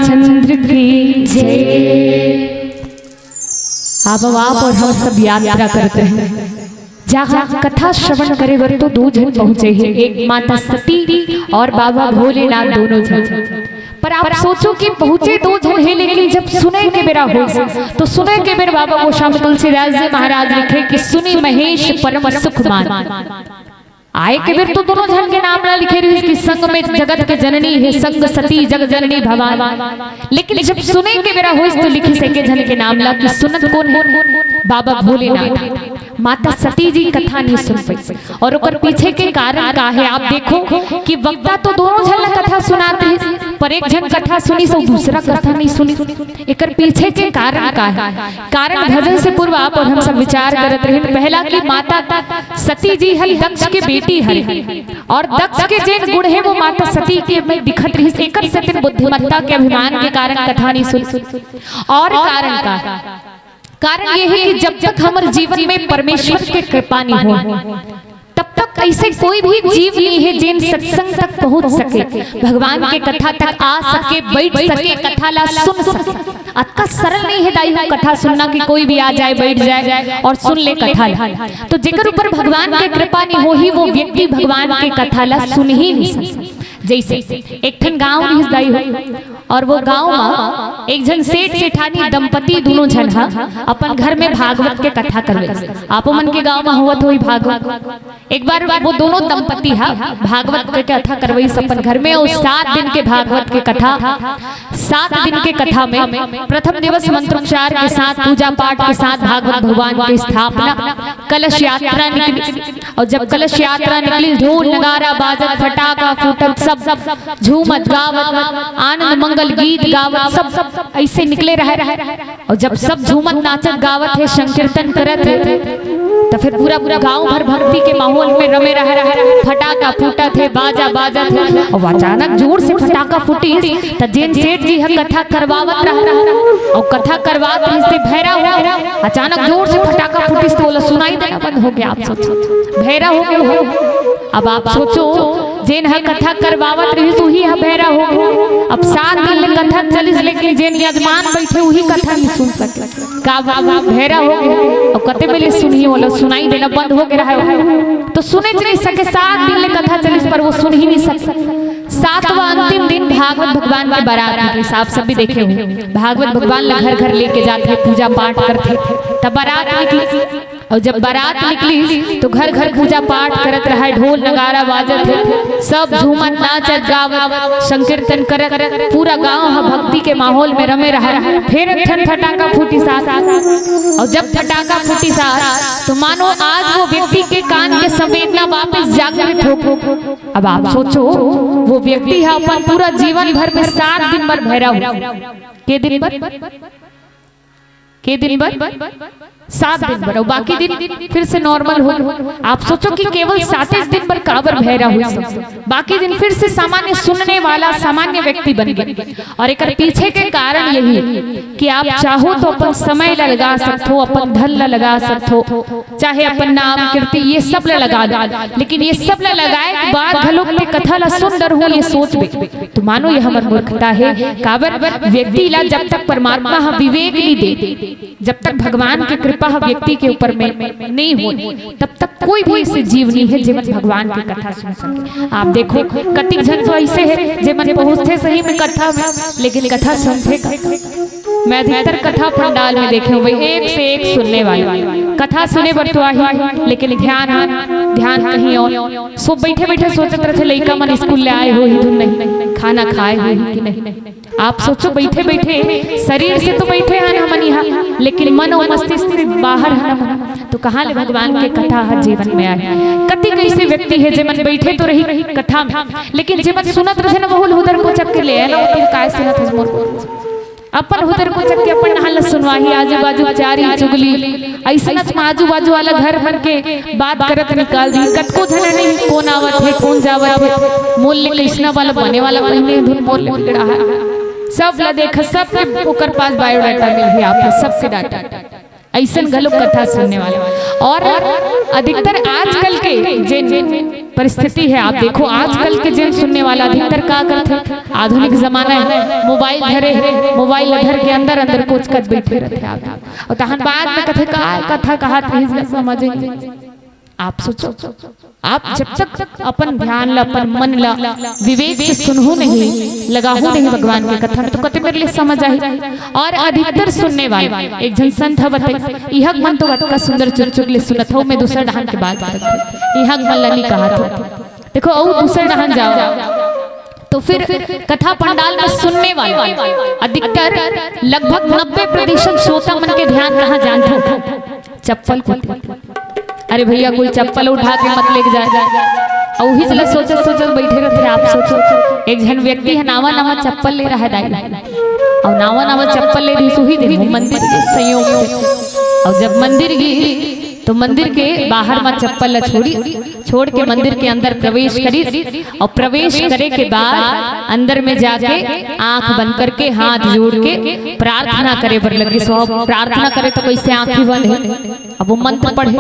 चंद्र की जय। अब आप और हम सब यात्रा करत रहेन, जहाँ कथा श्रवण करे बर तो दू झन पहुँचे हे, एक माता सती और बाबा भोलेनाथ दोनों झन। पर आप सोचो कि पहुँचे दू झन हे, लेकिन जब सुने के बेरा होइस, तो सुने के बेर बाबा गोस्वामी तुलसीदास जी महाराज लिखे कि सुनि महेश परम सुख मान। आए के बेर तो दोनों झन के नाम ला लिखे रहिस कि संग में जगत के जननी हे, संग सती जग जननी भवानी। लेकिन जब सुने के बेरा होइस तो लिखिस एके झन के नाम ला कि सुनत कोन हे? बाबा भोलेनाथ। माता सती जी कथा नहीं सुन पाइस। और ओकर पीछे के कारण का हे, आप देखो कि वक्ता तो दोनों झन ला कथा सुनात रहिस, पर एक झन कथा सुनिस अउ दूसरा कथा नहीं सुनिस। एकर पीछे के कारण का हे? कारण भजन से पूर्व आप और हम सब विचार करत रहेन। पहला कि माता सती जी हर दक्ष के बेटी हरे, और दक्ष के जेन गुण हे वो माता सती के में दिखत रहिस, एकर सेती बुद्धिमत्ता के अभिमान के कारण कथा नहीं सुन। और कारण का? कारण ये हे कि जब तक हमर जीवन में परमेश्वर के कृपा नहीं हो, तब तक ऐसे कोई भी जीव नहीं हे जेन सत्संग तक पहुंच सके, भगवान के कथा तक आ सके, बैठ सके, कथा ला सुन सके। अतका सरल नहीं हे दाई हो कथा सुनना कि कोई भी आ जाए, बैठ जाए और सुन ले कथा ला। तो जेकर ऊपर भगवान के कृपा नहीं होही, वो व्यक्ति भगवान के कथा ला सुन ही नहीं सकता। जैसे एक ठन गांव रहिस दाई हो, और वो गांव मा एक झन सेठ सेठानी दंपति दोनों झन हा अपन घर में भागवत के कथा करवे। आपो मन के गांव मा होवत होही भागवत। एक बार वो दोनों दंपति हा भागवत के कथा करवइस अपन घर में, अउ सात दिन के भागवत के कथा, सात दिन के कथा में प्रथम दिवस मंत्रोच्चार के साथ, पूजा पाठ के साथ भागवत भगवान की स्थापना, कलश यात्रा निकली। अउ जब कलश यात्रा निकली, ढोल नगारा बाजत, फटाका फूटत, सब झूमत गावत, आनंद मंगल गीत गावत, सब ऐसे निकले रहे। अउ जब सब झूमत नाचत गावत हे, संकीर्तन करत हे, त फिर पूरा पूरा गांव भर भक्ति के माहौल में रमे रहे, फटाका फूटत हे, बाजा बाजत हे। अउ अचानक जोर से फटाका फूटिस, त जेन सेठ जी ह कथा करवावत रहे, अउ कथा करवात रहिस ते भैरा हो, अचानक जोर से फटाका फूटिस त ओला सुनाई देना बंद हो गया। आप सोचो, भैरा हो गया हो। अब आप सोचो, जेन ह कथा करवावत रहिस, उही ह भैरा हो गया। अब सात दिन ले कथा चलिस, लेकिन जेन यजमान बैठे, उही कथा नहीं सुन सके। का बाबा भैरा हो गया? अउ कते बेले सुनही, ओला सुनाई देना बंद हो गया रहे। तो सुने च नहीं सके, सात दिन ले कथा चलिस, पर वो सुन ही नहीं सके। सातवां अंतिम दिन भागवत भगवान के बारात निकलिस। आप सब भी देखे हो, भागवत भगवान ला घर घर लेके जाथे, पूजा पाठ करथे, तब बारात निकलिस। अउ जब बारात निकलिस, तो घर घर पूजा पाठ करत रहे, ढोल नगारा बाजत हे, सब झूमत नाचत गावत संकीर्तन करत, पूरा गांव ह भक्ति के माहौल में रमे रहे। फिर एक ठन फटाका फूटिस। अउ जब फटाका फूटिस, तो मानो आज वो व्यक्ति के कान के संवेदना वापस जागृत हो। अब आप सोचो, वो व्यक्ति ह अपन पूरा जीवन भर में सात दिन बर भैरा हो। के दिन बर? के दिन बर? सात दिन बर, अउ बाकी दिन फिर से नॉर्मल हो। आप सोचो कि केवल साते दिन बर काबर भैरा होइस, बाकी दिन फिर से सामान्य सुनने वाला सामान्य व्यक्ति बन गए। अउ एकर पीछे के कारण यही कि आप चाहो तो अपन समय ला लगा सकथो, अपन धन ला लगा सकथो, चाहे अपन नाम कीर्ति ये सब ला लगा लो, लेकिन ये सब ला लगाए के बाद घलो ते कथा ला सुन डरहूं, ये सोचबे तो मानो ये हमर मूर्खता हे। काबर व्यक्ति ला जब तक परमात्मा ह विवेक नहीं दे, जब तक भगवान के कृपा ह व्यक्ति के ऊपर में नहीं हो, तब तक कोई भी ऐसे जीव नहीं हे जेमन भगवान के कथा सुन सके। आप देखो, कतिक झन तो ऐसे हे जेमन पहुंचथे सही में कथा में, लेकिन कथा सुनथे का? मैं अधिकतर कथा पंडाल में देखे हूँ भाई, एक से एक सुनने वाले। कथा सुने बर तो आही, लेकिन ध्यान, ध्यान कहीं और। सो बैठे बैठे सोचत रहिथे, लइका मन स्कूल ले आए होही धुन नहीं, खाना खाए होही कि नहीं। आप सोचो, बैठे बैठे शरीर से तो बैठे हन हमन यहाँ, लेकिन मन अउ मस्तिष्क से बाहर हन हमन। तो कहाँ ले भगवान के कथा ह जीवन में आए? कतिक ऐसे व्यक्ति हे जेमन बैठे तो रही कथा में, लेकिन जेमन सुनत रहिथे ना, वहू ल हुदर कोचक के ले आए ना, ओती ल काय सुनत हस मोर? अपन हुदर कोचक के अपन नहा ल सुनवाही, आजू बाजू चारी चुगली, अइसनच म आजू बाजू वाला घर मन के बात करत निकाल दी। कतको झन नहीं, कोन आवत हे, कोन जावत हे, मोर ले कइसना वाला बने वाला पहिने धुन मोर ले बिगड़ा है। सब ला देख, सब के ओकर पास बायोडाटा मिलही, आप ला सबके डाटा। अइसन घलो कथा सुनने वाला। और अधिकतर आजकल के जेन परिस्थिति हे, आप देखो, आजकल के जेन सुनने वाला अधिकतर का करथे, आधुनिक जमाना हे, मोबाइल धरे हे, मोबाइल धर के अंदर अंदर कोचकत बइठे रहिथे। आप अउ तहन बाद में कथे, "का कथा कहत रहिस, समझ नहीं।" आप सोचो, आप जब तक अपन ध्यान ला, अपन मन ला विवेक से सुनहू नहीं, लगाहू नहीं भगवान के कथा में, तो कते मेर ले समझ आही। और अधिकतर सुनने वाले एक झन संत हवत हे, इहक मन तो अतका सुंदर चुरचुर ले सुनत हो, मैं दूसर डहान के बात करत हूँ, इहक मन ला नहीं कहा था। देखो, अउ दूसर डहान जाओ, तो फिर कथा पंडाल में सुनने वाला अधिकतर, लगभग नब्बे प्रतिशत श्रोता मन के ध्यान कहाँ जानत हो? चप्पल कोती। अरे भैया, कोई चप्पल उठा के मत लेके जाए। अउ उही ला सोचत सोचत बइठे रहिथे। आप सोचो, एक झन व्यक्ति हे, नावा नावा चप्पल ले रहा हे दाई, अउ नावा नावा चप्पल ले रहिस उही दिन, वो मंदिर के संयोग से। अउ जब मंदिर गे, तो मंदिर के बाहर म चप्पल ला छोड़ी, छोड़ के मंदिर के अंदर प्रवेश करिस, अउ प्रवेश करे के बाद अंदर में जाके आंख बंद करके, हाथ जोड़ के प्रार्थना करे बर लगिस। सो प्रार्थना करे तो कइसे आंखी बंद हे? अब वो मंत्र पढ़े,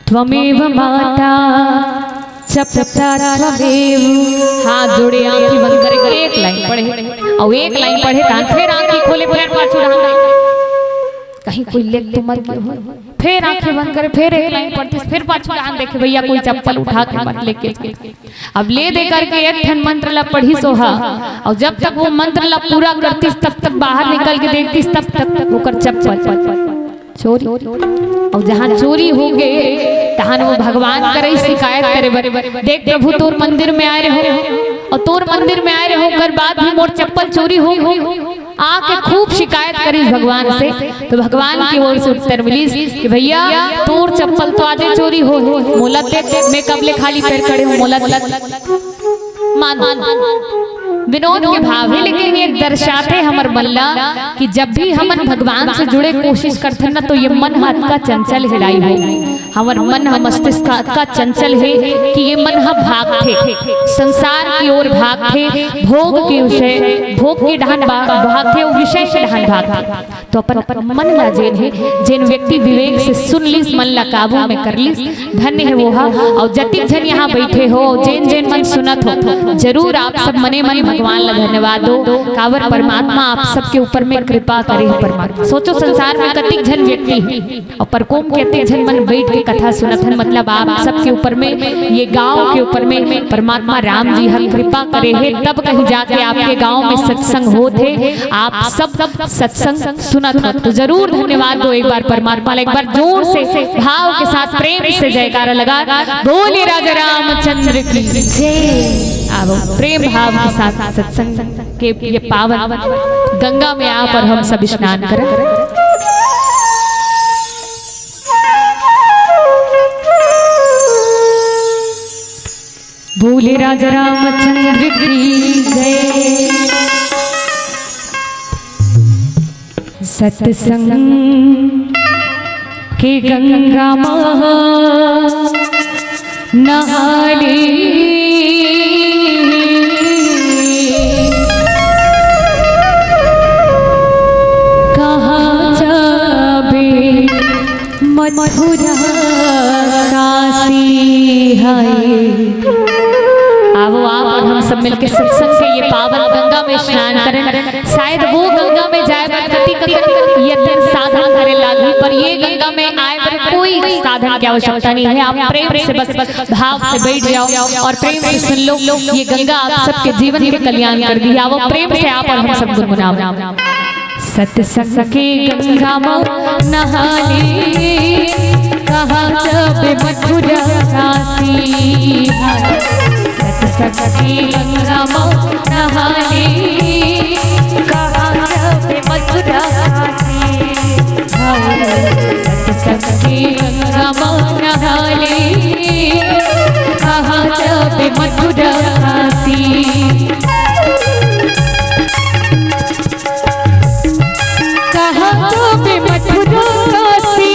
"त्वमेव माता च पिता त्वमेव।" हाथ जोड़े, आंखी बंद करे, एक लाइन पढ़े, अउ एक लाइन पढ़े, तहन फेर आंखी खोले, फेर पाछू डहान देखे। कहीं कोई लेके तो मत गे हो। फेर आंखी बंद करे, फेर एक लाइन पढ़तिस, फेर पाछू डहान देखे, भैया, कोई चप्पल उठा के मत लेके। अब ले दे करके एक ठन मंत्र ला पढ़िस ओहा, अउ जब तक वो मंत्र ला पूरा करतिस, तब तक बाहर निकल के देखतिस, तब तक ओकर चप्पल चोरी। अउ जहाँ चोरी हो गे, तहाँ वो भगवान करे शिकायत करे बर, "देख प्रभु, तोर मंदिर में आए रहो, अउ तोर मंदिर में आए रहो, ओकर बाद भी मोर चप्पल चोरी हो गे।" आके खूब शिकायत करिस भगवान से, तो भगवान की ओर से उत्तर मिलिस कि भैया, तोर चप्पल तो आजे चोरी हो, मोला दे, मैं कब ले खाली पैर खड़े हूँ, मोला दे। मान, विनोद के भाव हे, लेकिन ये दर्शाथे हमर मन ला कि जब भी हमन भगवान से जुड़े कोशिश करथन ना, तो ये मन ह अतका चंचल हे दाई हो। हमर मन ह, मस्तिष्क ह अतका चंचल हे कि ये मन ह भागथे, संसार की ओर भागथे, भोग के विषय, भोग के डहान भा-, भागथे, अउ विषय के डहान भागथे। तो अपन, अपन मन ला जेन हे, जेन व्यक्ति विवेक से सुन लिस, मन ला काबू में कर लिस, धन्य हे वो हा। अउ जतिक झन यहाँ बइठे हो, जेन जेन मन सुनत हो, जरूर आप सब मने मन भगवान ला धन्यवाद दो, काबर परमात्मा आप सबके ऊपर में कृपा करे हे। परमात्मा, सोचो, संसार में कतिक झन व्यक्ति हे, अउ परकोम के अतेक झन मन बइठ के कथा सुनत हन, मतलब आप सबके ऊपर में ये गांव के ऊपर में परमात्मा राम जी ह कृपा करे हे, तब कहीं जाके आपके गांव में सत्संग होत हे, आप सब सत्संग सुनत हो। तो जरूर धन्यवाद दो एक बार परमात्मा ला, एक बार जोर से भाव के साथ प्रेम से जयकारा लगा, "बोलिए राजा रामचंद्र की जय।" आवो, प्रेम भाव के साथ सत्संग के ये पावन गंगा में आप और हम सब स्नान करें। बोले राजा रामचंद्र की जय। सत्संग के गंगा महा नहाले। कहाँ जाबे मथुरा काशी है। आवो आप और हम सब मिलके सत्संग के ये पावन गंगा में स्नान करें। शायद वो गंगा में जाए बर कति कति यतन साधन करे लागही, पर ये गंगा में आए बर कोई साधन की आवश्यकता नहीं है। आप प्रेम से बस, बस भाव से बैठ जाओ और प्रेम से सुन लो। ये गंगा आप सबके जीवन के कल्याण कर दी। आवो प्रेम से आप और हम सब गुनगुनाओ। सत्संग के गंगा मऊ नहाले, कहाँ जाबे मथुरा काशी है। सत्संग के गंगा मऊ नहाले, कहाँ जाबे मथुरा काशी है। सत्संग के गंगा मऊ नहाले, कहाँ जाबे मथुरा काशी। कहाँ जाबे मथुरा काशी,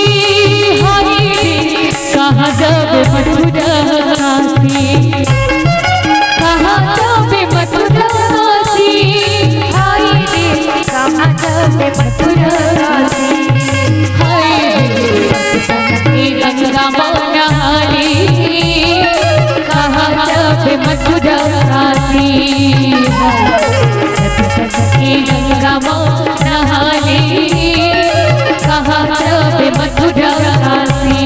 हाय रे, कहाँ जाबे मथुरा काशी। कहाँ जाबे मथुरा काशी, हाय रे, कहाँ जाबे मथुरा काशी। हाय मथुरा काशी।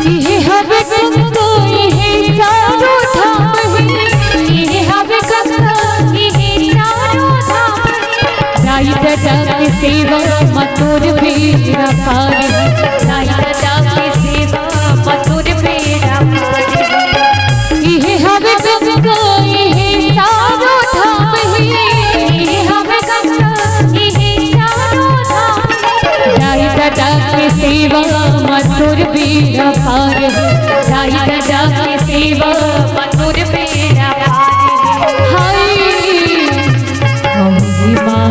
इहे हवे गंगा, इहे चारों धाम हे। इहे हवे गंगा, इहे चारों धाम हे। दाई ददा के सेवा म तोर बेड़ा पार हे। दाई ददा के सेवा म तोर बेड़ा पार हे। इहे हवे गंगा, इहे चारों धाम हे। इहे हवे गंगा, इहे चारों धाम हे। दाई ददा के सेवा म तोर बेड़ा पार हे। दाई ददा के सेवा म तोर बेड़ा पार हे। हाय, अवनी माँ,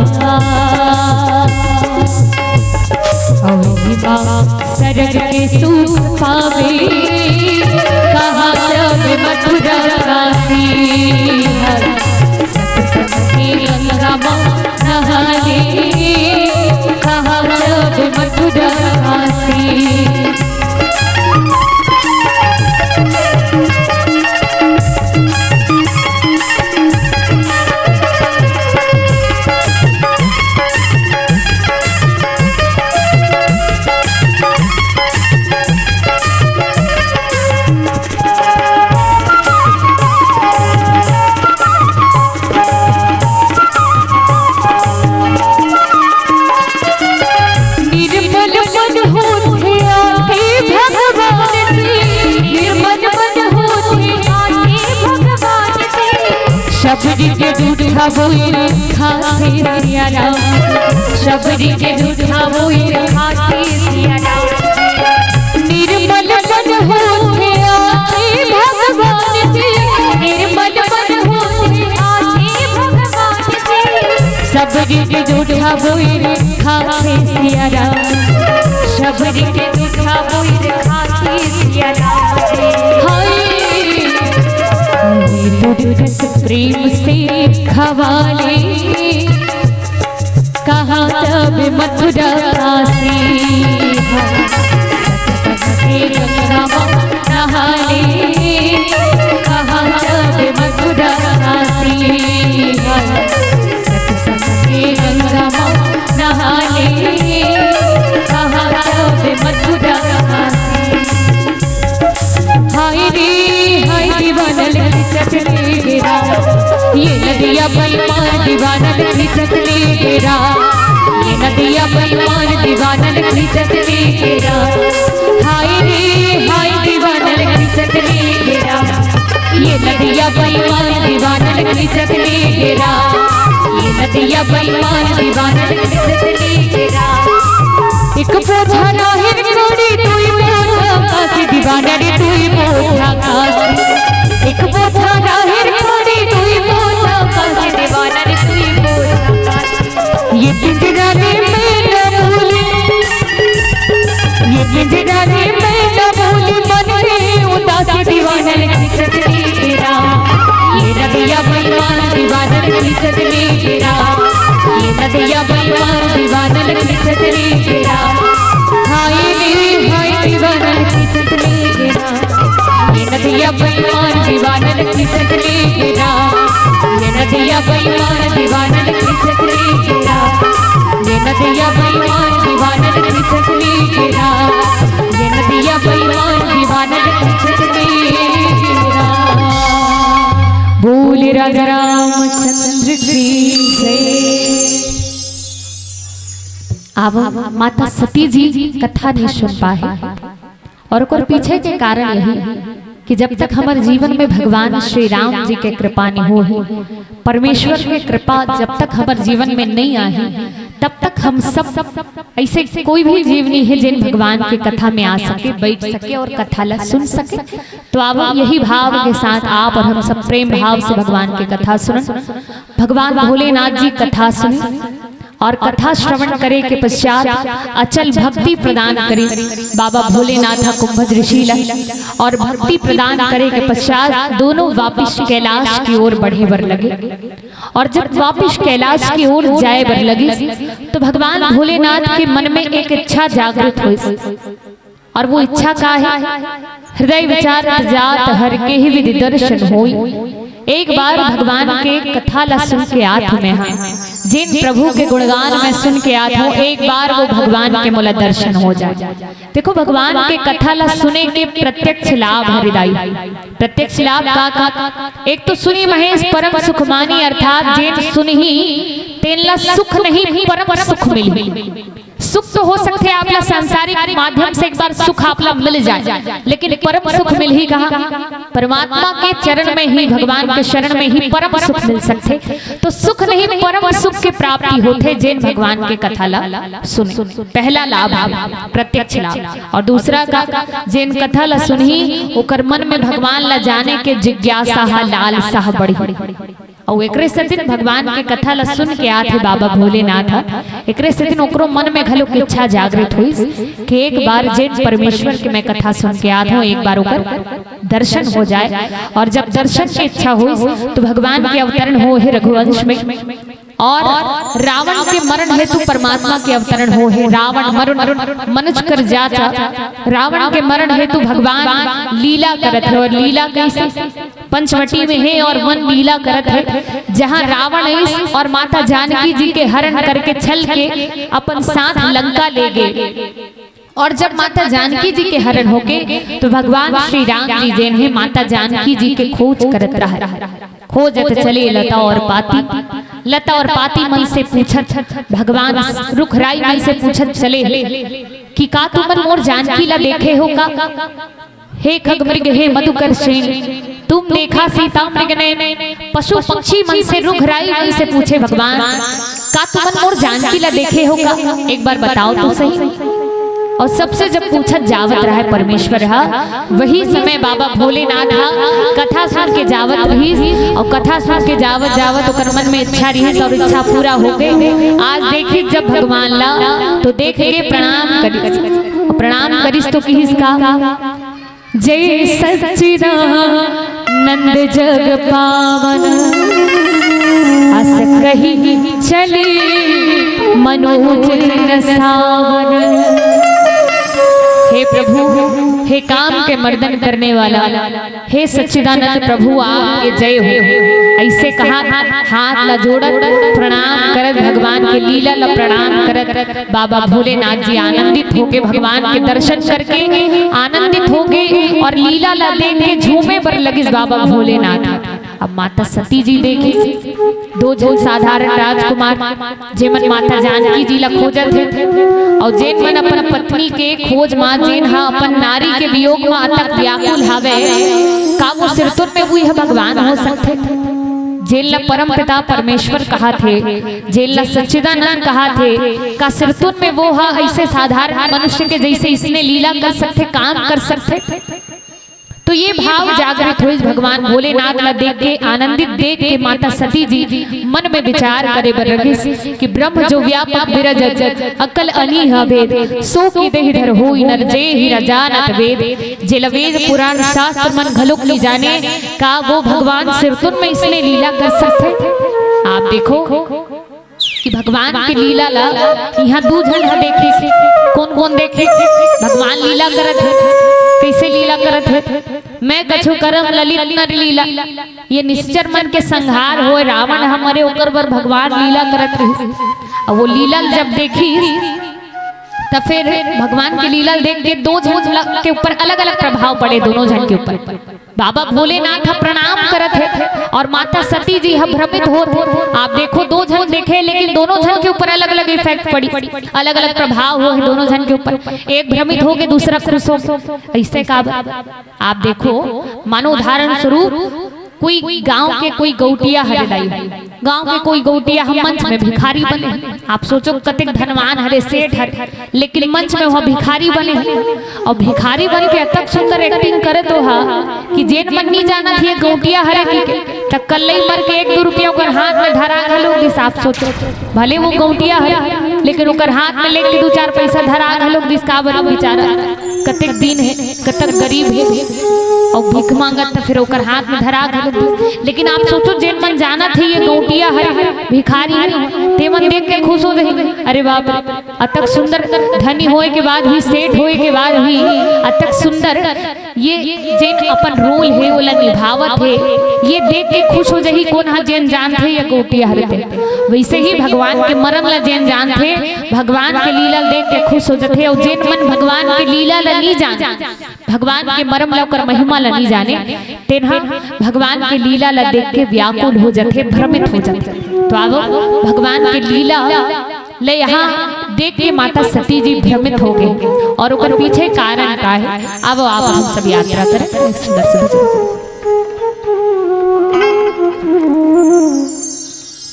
अवनी माँ। सरग के सुख पावे, कहाँ जावे मथुरा काशी। सतसंग के गंगा माँ नहाने, कहाँ जावे मथुरा काशी। निर्मल मन होथे आके भगवान से, निर्मल मन होथे आके भगवान से। शबरी के दूध खाबो रे खाथे सिया राम, शबरी के दूध खाबो रे खाथे सिया राम। निर्मल मन होथे आके भगवान से, निर्मल मन होथे आके भगवान से। शबरी के दूध खाबो रे खाथे सिया राम, शबरी के दूध खाबो रे खाथे सिया राम। हाय, दूध रस प्रेम से खवाले, कहाँ जावे मथुरा काशी। सतसंग के गंगा माँ नहाने, कहाँ जावे मथुरा काशी। सतसंग के गंगा माँ नहाने, कहाँ जावे मथुरा काशी। हाय रे, हाय दीवाना लखी चकले गेरा, ये नदिया बेईमान दीवाना लखी चकले गेरा, ये नदिया बेईमान दीवाना लखी चकले गेरा। हाय रे, हाय दीवाना लखी चकले गेरा, ये नदिया बेईमान दीवाना लखी चकले गेरा, ये नदिया बेईमान दीवाना लखी चकले गेरा। एक पोछा राहिर कोड़ी दुई पोछा काशी दीवाना रे दुई पोछा काशी। एक पोछा राहिर कोड़ी दुई पोछा काशी दीवाना रे दुई पोछा काशी। ये पिंजरा रे मैं न भूली, ये पिंजरा रे मैं न भूली मन में उदासी दीवाना लखी चकले गेरा। ये नदिया बेईमान दीवाना लखी चकले गेरा, ये नदिया बेईमान दीवाना लखी चकले गेरा। हाय रे हाय दीवाना लखी चकले गेरा, ये नदिया बेईमान दीवाना लखी चकले गेरा, ये नदिया बेईमान दीवाना लखी चकले गेरा, ये नदिया बेईमान दीवाना लखी चकले गेरा, ये नदिया बेईमान दीवाना लखी चकले गेरा। बोल राजा रामचंद्र की जय। अब माता सती जी कथा नहीं सुन पाए और ओकर पीछे के कारण यही कि जब तक हमर जीवन में भगवान श्री राम जी के कृपा नहीं होही, परमेश्वर के कृपा जब तक हमर जीवन में नहीं आही, तब तक हम सब ऐसे कोई भी जीव नहीं है जिन भगवान के कथा में आ सके, बैठ सके और कथा ला सुन सके। तो अब यही भाव के साथ आप और हम सब प्रेम भाव से भगवान के कथा सुनन, भगवान भोलेनाथ जी कथा सुनन। और कथा श्रवण करे के पश्चात अचल भक्ति प्रदान करिस बाबा भोलेनाथ ह कुंभज ऋषि ला। और भक्ति प्रदान करे के पश्चात दोनों वापिस कैलाश की ओर बढ़े बर लगे। और जब वापिस कैलाश की ओर जाए बर लगिस, तो भगवान भोलेनाथ के मन में एक इच्छा जागृत होइस। और वो इच्छा का हे? हृदय विचारत जात हर केहि विधि दर्शन होई। एक बार भगवान के कथा ला सुन के आत हूँ मैं हा, जेन प्रभु के गुणगान मैं सुन के आत हूँ, एक बार वो भगवान के मोला दर्शन हो जाए। देखो, भगवान के कथा ला सुने के प्रत्यक्ष लाभ हरे दाई। प्रत्यक्ष लाभ का का? एक तो सुनी महेश परम सुख मानी, अर्थात जेन सुनही तेन ला सुख नहीं परम सुख मिलही। सुख तो हो सकथे आप ला सांसारिक माध्यम से एक बार सुख आप ला मिल जाए, लेकिन परम सुख मिलही कहाँ? परमात्मा के चरण में ही, भगवान के शरण में ही परम सुख मिल सकथे। तो सुख नहीं परम सुख के प्राप्ति होथे जेन भगवान के कथा ला सुने। पहला लाभ हे प्रत्यक्ष लाभ। और दूसरा का, जेन कथा ला सुनही ओकर मन में भगवान ला जाने के जिज्ञासा ह, लालसा ह बढ़ही। अउ एकरे सेतिन भगवान के कथा ला सुन के आत हे बाबा भोलेनाथ ह, एकरे सेतिन ओकरो मन में घलो इच्छा जागृत होइस कि एक बार जेन परमेश्वर के मैं कथा सुन के आत हूँ, एक बार ओकर दर्शन हो जाए। और जब दर्शन के इच्छा होइस, तो भगवान के अवतरण होहे रघुवंश में। और रावण के मरण हेतु परमात्मा के अवतरण होहे। रावण मरुन मनुज कर जात ह। रावण के मरण हेतु भगवान लीला करत हे। और लीला कइसे? पंचवटी में हे और वन लीला करत हे, जहाँ रावण आइस और माता जानकी जी के हरण करके छल के अपन साथ लंका ले गे। और जब माता जानकी जी के हरण होगे, तो भगवान श्री राम जी जेन हे माता जानकी जी के खोज करत रहे। खोजत चले लता और पाती, लता और पाती मन से पूछत, भगवान रुख राई मन से पूछत चले हे कि का तुमन मोर जानकी ला देखे हो का? हे खग मृग, हे मधुकर श्रेणी, तुम देखा सीता मृग नैन। पशु पक्षी मन से, रुख राई मन से पूछे भगवान, का तुमन मोर जानकी ला देखे हो का? एक बार बताओ तो सही। और सबसे जब पूछत जावत रहे परमेश्वर ह, वही समय बाबा भोलेनाथ ह कथा सुन के जावत रहिस। और कथा सुन के जावत जावत ओकर मन में इच्छा रहिस और इच्छा पूरा हो गई। आज देखिस जब भगवान ला, तो देख के प्रणाम करिस। प्रणाम करिस तो किहिस का? जय सच्चिदानंद जग पावन, अस कही चली मनोज न सावन। हे प्रभु, हे काम के मर्दन करने वाला, हे सच्चिदानंद प्रभु, आपके जय हो। ऐसे कहा, हाथ ला जोड़त प्रणाम करत भगवान के लीला ला प्रणाम करत बाबा भोलेनाथ जी आनंदित होके भगवान के दर्शन करके आनंदित होके और लीला ला देख के झूमे बर लगिस बाबा भोलेनाथ। अब माता सती जी देखिस, दो झन साधारण राजकुमार जेमन माता जानकी जी ला खोजत हे, अउ जेन मन अपन पत्नी के खोज मा जेन ह अपन नारी के वियोग मा अतक व्याकुल हवे, का वो सिरतुन में उही ह भगवान हो सकथे? जेन ला परम पिता परमेश्वर कहाथे, जेन ला सच्चिदानंद कहाथे, का सिरतुन में वो ह ऐसे साधारण मनुष्य के जैसे इसने लीला कर सकथे, काम कर सकथे? तो ये भाव जागृत होइस भगवान भोलेनाथ ला देख के, आनंदित देख के माता सती जी मन में विचार करे बर लगिस कि ब्रह्म जो व्यापक बिरजत, अकल अनीह भेद, सो कीधहि धर होई नर जेहि न जानत वेद। जेला वेद पुराण शास्त्र मन घलोक नी जाने, का वो भगवान सिरतुन में इसने लीला कर सकथे? आप देखो कि भगवान के लीला ला इहाँ दू झन ह देखिस। कोन कोन देखिस? भगवान लीला करत हे। कइसे लीला करत हे? मैं कछु करम ललित नर लीला। ये निश्चर मन के संहार होय, रावण ह मरे, ओकर बर भगवान लीला करत रहिस। अब वो लीला ल जब देखिस, त फिर भगवान के लीला ल देख के दो झन ल-, के ऊपर अलग-अलग प्रभाव पड़े, दोनों झन के ऊपर। बाबा भोलेनाथ ह प्रणाम करत हे और माता सती जी ह भ्रमित होत हे। आप देखो, दो झन देखे, लेकिन दोनों झन के ऊपर अलग-अलग इफेक्ट पड़ी, अलग-अलग प्रभाव होहे दोनों झन के ऊपर। एक भ्रमित होगे, दूसरा खुश होगे। ऐसे का ब-, आप देखो, मानो उदाहरण स्वरूप कोई गांव के कोई गौटिया हरे दाई, गांव के कोई गौटिया ह मंच में भिखारी बने। आप सोचो, कतेक धनवान हरे, सेठ हरे, लेकिन मंच में वह भिखारी बने हे। अउ भिखारी बन के अतक सुंदर एक्टिंग करे तो हा कि जेन मन नी जानत हे गौटिया हरे कहिके, त कल्लई मर के एक दू रुपया ओकर हाथ में धरा घलोक दिस। आप सोचो, भले वो गौंटिया हे, लेकिन ओकर हाथ में लेके दू चार पैसा धरा घलोक दिस। का बने बेचारा, कतेक दीन हे, कतेक गरीब हे, अउ भीख मांगत त फिर ओकर हाथ में धरा घलोक दिस। लेकिन आप सोचो, जेन मन जानत हे ये गौंटिया हे, भिखारी हे, ते मन देख के खुश हो जाही, अरे बाप रे, अतक सुंदर धनी होए के बाद भी, सेठ होए के बाद भी अतक सुंदर ये जेन अपन रोल हे, ओला निभावत हे, ये देख के खुश हो जाही कोन ह, जेन जानथे ये गौंटिया हरे ते। वैसे ही भगवान के मरम ला जेन जानथे, भगवान के लीला ल देख के खुश हो जाथे। अउ जेन मन भगवान के लीला ला नी जाने, भगवान के मरम ला, ओकर महिमा ला नी जाने, तेन ह भगवान के लीला ला देख के व्याकुल हो जाथे, भ्रमित हो जाथे। तो आवो, भगवान के लीला ले यहाँ देख के माता सती जी भ्रमित हो गई और ओकर पीछे कारण का है, अब आप हम सब यात्रा करें एक सुंदर सुंदर।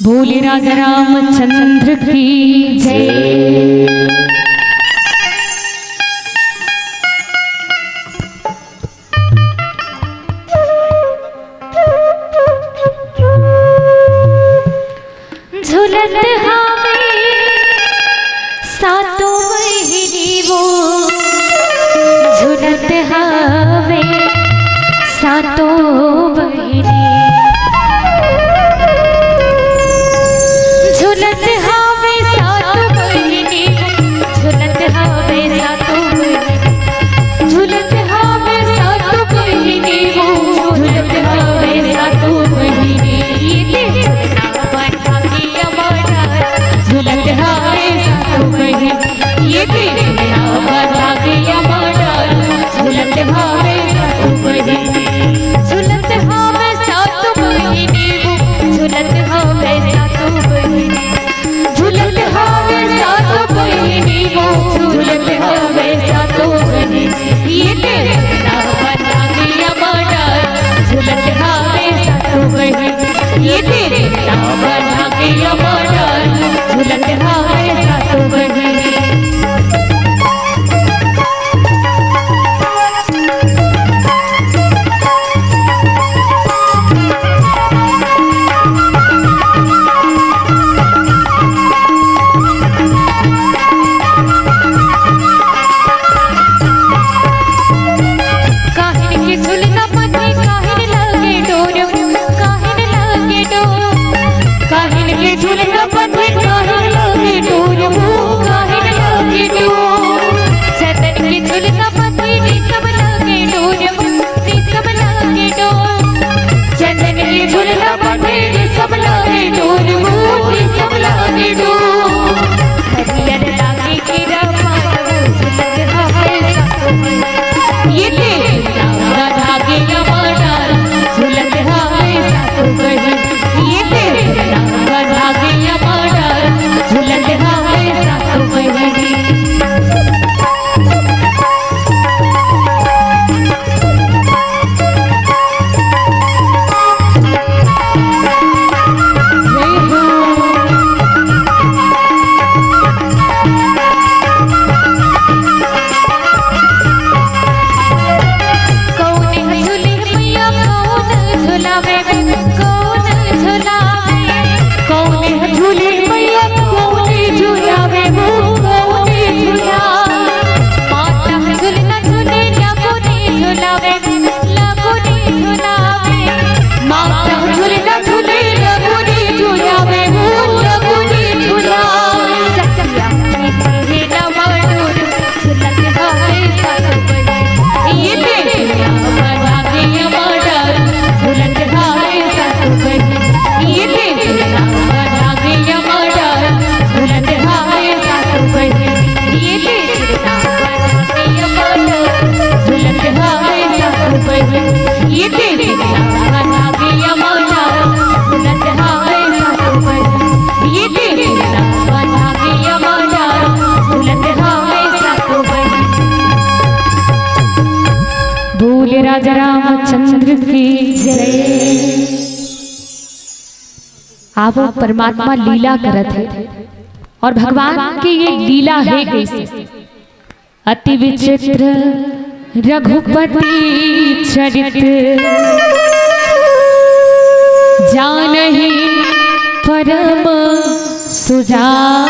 बोले राजा रामचंद्र की जय। झुलत हावे सातों बहिनी वो, झुलत हावे सातों बहिनी। झुलत हावे सातों बहिनी, झुलत हावे सातों बहिनी। झुलत हावे सातों बहिनी वो, झुलत हावे सातों बहिनी। ये ते झुलना बना के अमर, झुलत हावे सातों बहिनी। ये ते झुलना बना के अमर, झुलत हावे सातों बहिनी। झुलत हावे सातों बहिनी वो, झुलत हावे सातों बहिनी। झुलत हावे सातों बहिनी वो, झुलत हावे सातों बहिनी। ये ते झुलना बना के अमर, झुलत हावे सातों बहिनी। ये ते झुलना बना के अमर, झुलत हावे सातों बहिनी। काहिन के झुलना बंधे, काहिन लगे डोर, काहिन लगे डोर। काहिन के झुलना बंधे, काहिन लगे डोर, काहिन लगे डोर। चंदन के झुलना बंधे, रेशम लगे डोर, रेशम लगे डोर। चंदन के झुलना बंधे, रेशम लगे डोर, रेशम लगे डोर। हरियर लागे के रमान, झुलत हावे सातों बहिनी। ये ते झुलना बना के अमर, झुलत हावे सातों बहिनी। ये ते झुलना बना के अमर, झुलत हावे सातों बहिनी। कौन झूले मैया, कौन झुलावे, कौन झुलावे? कौन झूले मैया, कौन झुलावे वो, कौन झुलावे? माता झुलना झूले, लगो नी झुलावे, लगो नी झुलावे। माता झुलना झूले, लगो नी झुलावे वो, लगो नी झुलावे। सखिया, झूलत हावे सातों बहिनी। ये ते झुलना बना के अमर, झुलत हावे सातों बहिनी। ये ते झुलना बना के अमर, झुलत हावे सातों बहिनी। ये ते झुलना बना के अमर, झुलत हावे सातों बहिनी। ये ते झुलना बना के अमर, झुलत हावे सातों बहिनी। ये ते झुलना बना के अमर, झुलत हावे सातों बहिनी। बोले राजा रामचंद्र की जय। आवो, परमात्मा लीला करत हे और भगवान के ये लीला हे कइसे। अति विचित्र रघुपति चरित, जानहि परम सुजान।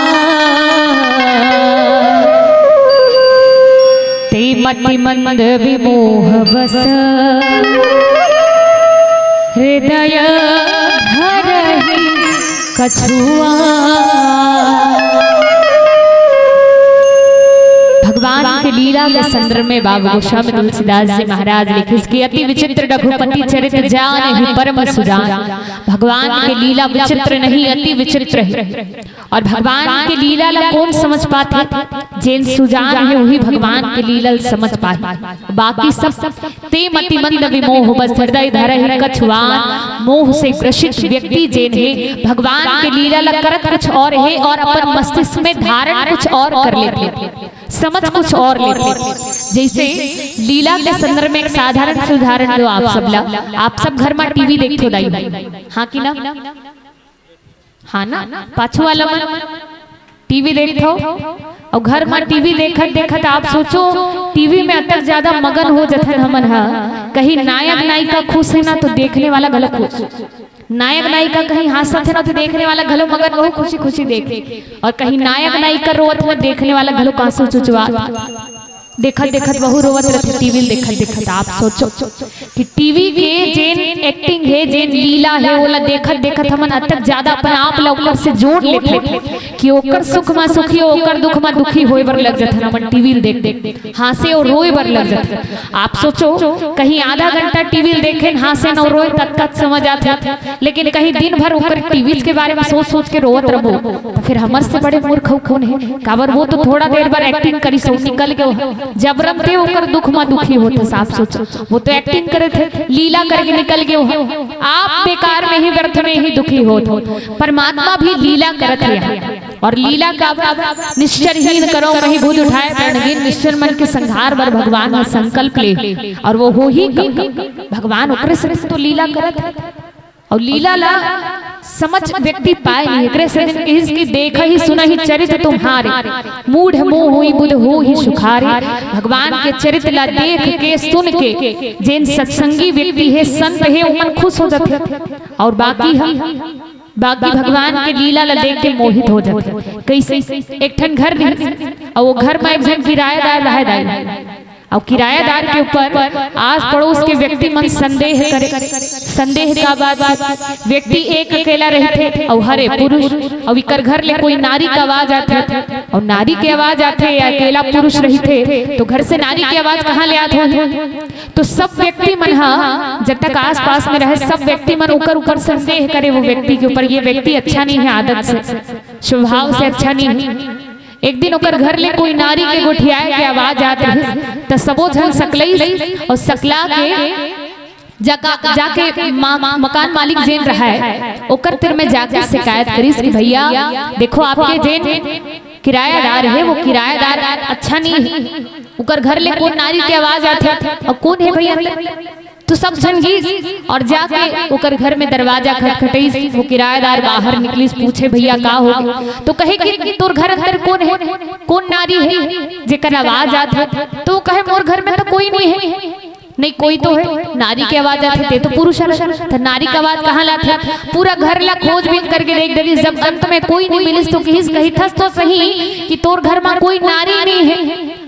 ते मति मंद विमोह बस हृदय धरहि कछुआ। भगवान के लीला के संदर्भ में बाबू गोस्वामी तुलसीदास जी महाराज लिखिस कि अति विचित्र रघुपति चरित जानहि परम सुजान। भगवान के लीला विचित्र नहीं, अति विचित्र है। और भगवान के लीला ला कौन समझ पाथे? जेन सुजान है, वही भगवान के लीला ला समझ पाही। बाकी सब ते मति मंद विमोह बस हृदय धरहि कछुआन। मोह से ग्रसित व्यक्ति जेन है, भगवान के लीला ला करत कुछ और है और अपन मस्तिष्क में धारण कुछ और कर लेथे, समझ कुछ और लेथे। जैसे लीला के संदर्भ में एक साधारण से उदाहरण दो आप सब ला। आप सब घर में टीवी देखथो दाई, हाँ कि ना? हाँ ना, पाछू वाला मन टीवी देखथो, और घर में टीवी देखत देखत आप सोचो, टीवी में अतक ज्यादा मगन हो जथन हमन हा, कहीं नायक नायिका खुश है ना तो देखने वाला घलो खुश, नायक नायिका कहीं हंसत है ना तो देखने वाला घलो मगन, वहू खुशी खुशी देखे, और कहीं नायक नायिका रोवत है ना देखने वाला घलो आंसू चुचवा। देखत देखत वहू रोवत रथे, टीवी ल देखत देखत। आप सोचो कि टीवी के जेन एक्टिंग हे, जेन लीला हे, ओला देखत देखत हमन अतक ज्यादा अपन आप ला ओकर से जोड़ लेथन कि ओकर सुख म सुखी, ओकर दुख म दुखी होय बर लग जथन। हमन टीवी ल देख देख हांसे अउ रोय बर लग जथन। आप सोचो, कहीं आधा घंटा टीवी ल देखेन, हांसेन अउ रोएन, तब तक समझ आथे, लेकिन कहीं दिन भर ओकर टीवी के बारे में सोच सोच के रोवत रहो, तो फिर हमर से बड़े मूर्ख अउ कौन है? काबर वो तो थोड़ा देर बर एक्टिंग करिस अउ निकल गयो। जबरन ते ओकर दुख म दुखी होथस। आप सोचो, वो तो एक्टिंग करे थे, लीला करके निकल गयो। आप बेकार में ही, व्यर्थ में ही दुखी होत हो। परमात्मा भी लीला करत हे। और लीला का निश्चरहीन करो मही भुज उठाए, प्रणहीन निश्चर मन के संहार बर भगवान ह संकल्प ले। और वो हो ही कब? भगवान ओकरे से तो लीला करत हे। और लीला ला समझ व्यक्ति पाए नहीं। एकरे से दिन कहिस कि देखहि सुनहि चरित तुम्हारे, मूढ़ मोह हुई बुध होहि सुखारे। भगवान के चरित ला देख के, सुन के, जेन सत्संगी व्यक्ति हे, संत हे, ओमन खुश हो जाथे। और बाकी ह बाकी भगवान के लीला ला देख के मोहित हो जाथे। कइसे? एक ठन घर रिहिस, अउ वो घर म एक झन किरायादार रहय दाई, अउ किरायादार के ऊपर आस पड़ोस के व्यक्ति मन संदेह करे। संदेह का बात? व्यक्ति एक अकेला रहिथे, अउ हरे पुरुष, अउ इकर घर ले कोई नारी के आवाज आथे, अउ नारी के आवाज आथे या अकेला पुरुष रहिथे, तो घर से नारी के आवाज कहाँ ले आत होही? तो सब व्यक्ति मन ह, जब तक आसपास में रहे, सब व्यक्ति मन ओकर ऊपर संदेह करे, वो व्यक्ति के ऊपर, ये व्यक्ति अच्छा नहीं है आदत से, स्वभाव से अच्छा नहीं है। एक दिन ओकर घर ले कोई नारी के गोठियाए के आवाज आत रहिस, त सबो झन सकलइस अउ सकला के जाका, जाके मा-, मकान मालिक जेन रहय, ओकर तिर में जाके शिकायत करिस कि भैया, देखो, आपके जेन किरायादार हे, वो किरायादार अच्छा नहीं हे। ओकर घर ले कोन नारी के आवाज आथे? अउ कोन हे भैया? तो सब झन गिस अउ जाके ओकर घर में दरवाजा खटखटइस। वो किरायादार बाहर निकलिस, पूछे, "भैया, का होगे?" तो कहे कि, "तोर घर अंदर कोन हे, कोन नारी हे जेकर आवाज आथे?" तो वो कहे, "मोर घर में तो कोई नहीं हे।" "नहीं, कोई तो हे, नारी के आवाज आथे, ते तो पुरुष हरस।" "त नारी के आवाज कहाँ ले आथे?" पूरा घर ला खोजबीन करके देख डरिस, जब अंत में कोई नहीं मिलिस तो कहिस, "कहिथस तो सही कि तोर घर मा कोई नारी नहीं हे,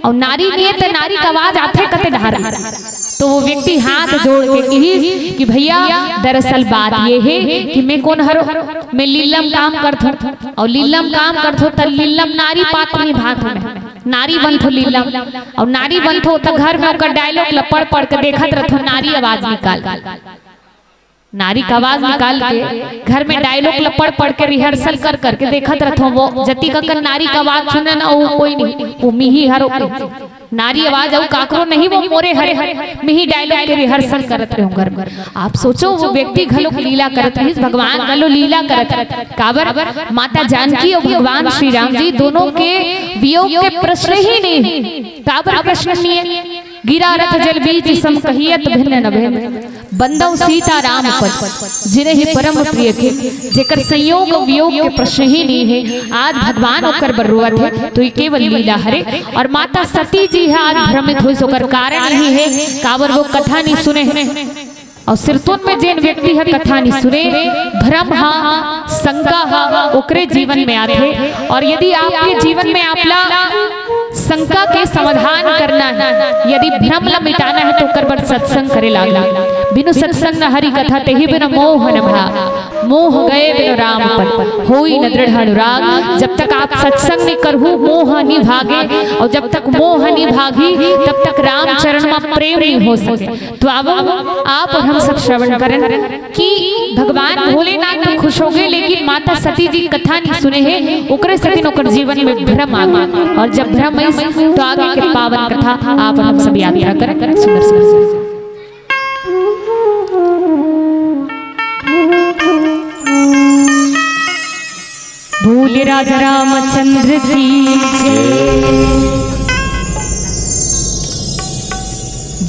अउ नारी नहीं हे त नारी के आवाज आथे कते डहर?" तो वो व्यक्ति हाथ जोड़ के कहिस कि भैया, दरअसल बात ये हे कि मैं कोन हरो, मैं लीलम काम करथों, अउ लीलम काम करथों त लीलम नारी पात्र निभाथों मैं। नारी बनथों लीलम, अउ नारी बनथों त घर में ओकर डायलॉग ला पढ़ पढ़ के देखत रथों, नारी आवाज निकाल, नारी का आवाज निकाल के घर में डायलॉग ला पढ़ पढ़ के रिहर्सल कर करके देखत रथों। वो जतिक अकन नारी का आवाज सुने ना, वो कोई नहीं, वो मिही हरो के नारी आवाज अउ काकरो नहीं, वो मोरे हरे, मिही डायलॉग के रिहर्सल करत रहे घर में। आप सोचो, वो व्यक्ति घलोक लीला करत रहिस, भगवान घलो लीला करत रहिस। काबर? माता जानकी अउ भगवान श्री राम जी दोनों के वियोग के प्रश्न ही नहीं हे। काबर प्रश्न नहीं हे? "गिरा रथ जल बीच सम कहियत भिन्न न भिन्न, बंदव सीता राम पद जिनहि परम प्रिय के।" जेकर संयोग वियोग के प्रश्न ही नहीं हे, आज भगवान ओकर बर रोवत हे, तो ये केवल लीला हरे। अउ माता सती जी ह आज भ्रमित होइस, ओकर कारण यही हे, काबर वो कथा नहीं सुने हे। अउ सिरतोन में जेन व्यक्ति ह कथा नि सुने, भ्रम ह, शंका ह, ओकरे जीवन में आथे। अउ यदि आपके जीवन में आपला शंका के समाधान करना हे, यदि भ्रम ला मिटाना हे, त ओकर बर सत्संग करे लागू। बिनु सत्संग न हरि कथा, तेहि बिनु मोह न भा। मोह गए बिनु राम पद, होई न दृढ़ अनुराग। जब तक आप सत्संग नि करहू, मोह नि भागे, अउ जब तक मोह नि भागही, तब तक राम चरण म प्रेम नि हो सके। त आवव, आप अउ हम सब श्रवण करन कि भगवान भोलेनाथ तो खुश हो गए, लेकिन माता सती जी कथा नि सुने हे, ओकरे सेती ओकर जीवन में भ्रम आ गए। अउ जब भ्रम आइस, त आगे के पावन कथा आप अउ हम सब यात्रा करन। सुंदर सुंदर। बोल राजा रामचंद्र की जय।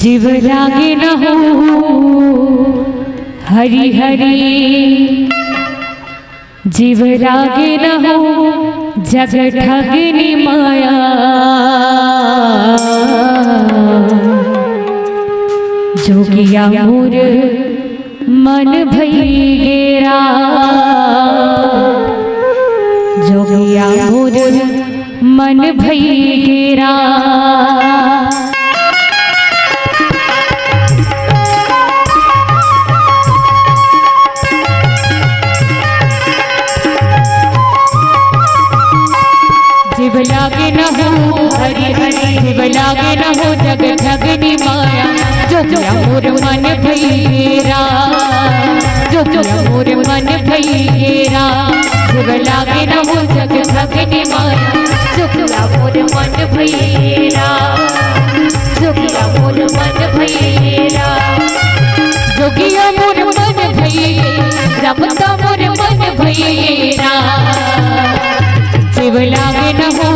जीव लागे न हो हरि हरि, जीव लागे न हो जग ठगनी माया। जोगिया मोर मन भई गेरा, जोगिया मोर मन भई गेरा। जीव लागे न हो हरि हरि, जीव लागे न हो जग ठगनी माया। जोगिया मोर मन भई गेरा, जोगिया मोर मन भई गेरा। जीव लागे न हो जग ठगनी माया। जोगिया मोर मन भई गेरा, जोगिया मोर मन भई गेरा। जोगिया मोर मन भई गेरा, रमता मोर मन भई गेरा। जीव लागे न हो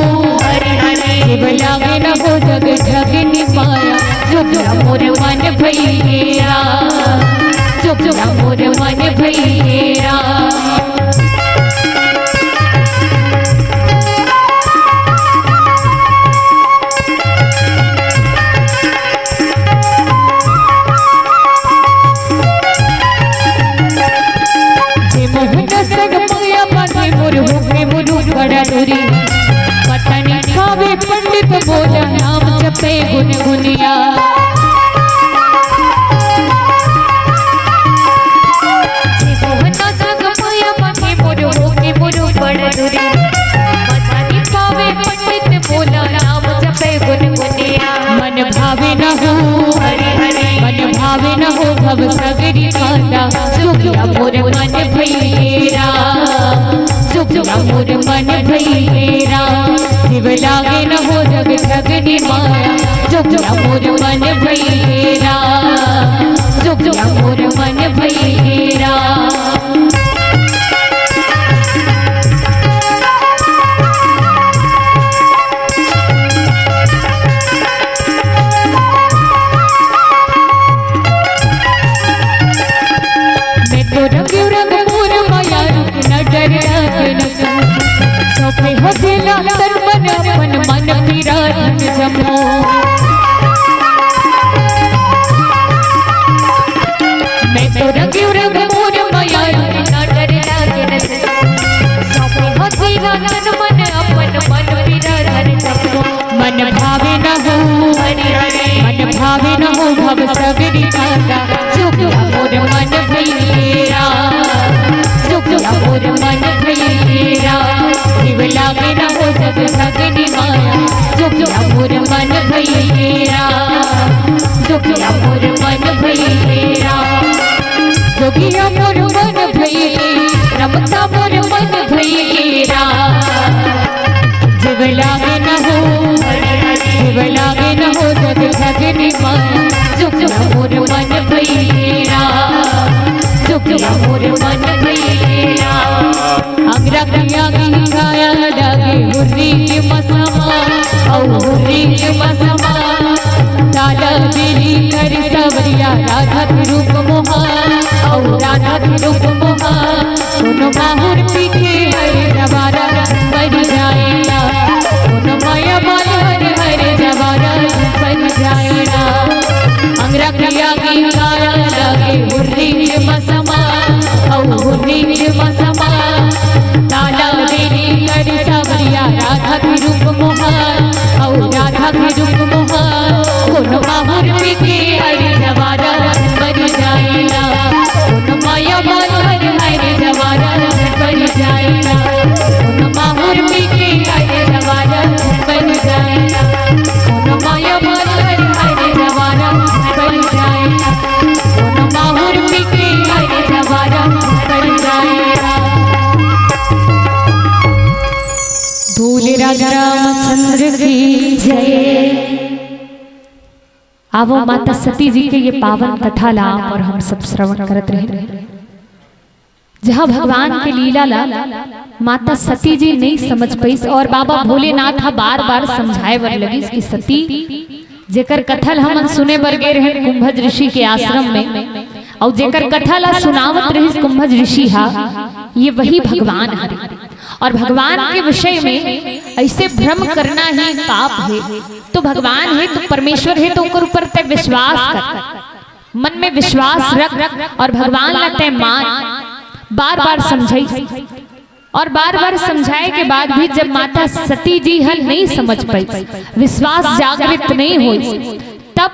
हरि हरि, जीव लागे न हो जग ठगनी माया। जोगिया मोर मन भई गेरा, जोगिया मोर मन भई गेरा। जे मोहन संग माया बांधे मोर होके मोर बड़ा दूरी। पता नहीं खावे पंडित बोला नाम जपे गुनगुनिया। जे मोहन संग माया बांधे मोर होके मोर बड़ा दूरी। पता नहीं खावे पंडित बोला नाम जपे गुनगुनिया। मन भावे न हो हरि हरि, मन भावे न हो भव सगरी कांदा। जोगिया मोर मन भई गेरा, जोगिया मोर मन भई गेरा। जीव लागे न हो जग ठगनी माया। जोगिया मोर मन भई गेरा, जोगिया मोर मन भई गेरा। मैं तो रंग रंग मोर माया रूप न डर लागे न सो। सौंपे हो जिला तन मन अपन मन पीरा धन जमो। मैं तो रंग रंग मोर माया रूप न डर लागे न सो। सौंपे हो जिला तन मन अपन मन पीरा धन जमो। मन भावे न हो हरि हरि, मन भावे न हो भव सगरी कांदा। जोगिया मोर मन भई गेरा, जोगिया मोर मन भई गेरा। जीव लागे न हो जग ठगनी माया। जोगिया मोर मन भई गेरा, जोगिया मोर मन भई गेरा। जोगिया मोर मन भई, रमता मोर मन भई गेरा। जीव लागे न हो, जीव लागे न हो जग ठगनी माया। जोगिया मोर मन भई गेरा, जोगिया मोर मन भई गेरा। अंगरा किया की काया लागे हुर्री के मसमा, औ हुर्री के मसमा। ताला बेली कर सवरिया राधा के रूप मोहा, औ राधा के रूप मोहा। कोनो माहुर पी के हर जवारा बन जाए ना, कोनो माया माया हर हर जवारा बन जाए ना। अंगरा किया की काया लागे आवो माता सती जी के ये पावन कथा ला आप और हम सब श्रवण करत रहे, जहाँ भगवान के लीला ला माता सती जी नहीं समझ पाइस और बाबा भोलेनाथ ह बार बार समझाए बर लगिस कि सती, जेकर कथा ल हमन सुने बर गे रहन कुंभज ऋषि के आश्रम में, अउ जेकर कथा ला सुनावत रहिस कुंभज ऋषि हा, ये वही भगवान हरे। और भगवान के विषय में ऐसे भ्रम करना ही पाप है। तो भगवान है, तो परमेश्वर है, तो ओकर ऊपर तय विश्वास कर, मन में विश्वास रख और भगवान ला तय मान। बार बार समझाई और बार बार समझाए के बाद भी जब माता सती जी ह नहीं समझ पाई, विश्वास जागृत नहीं होई, तब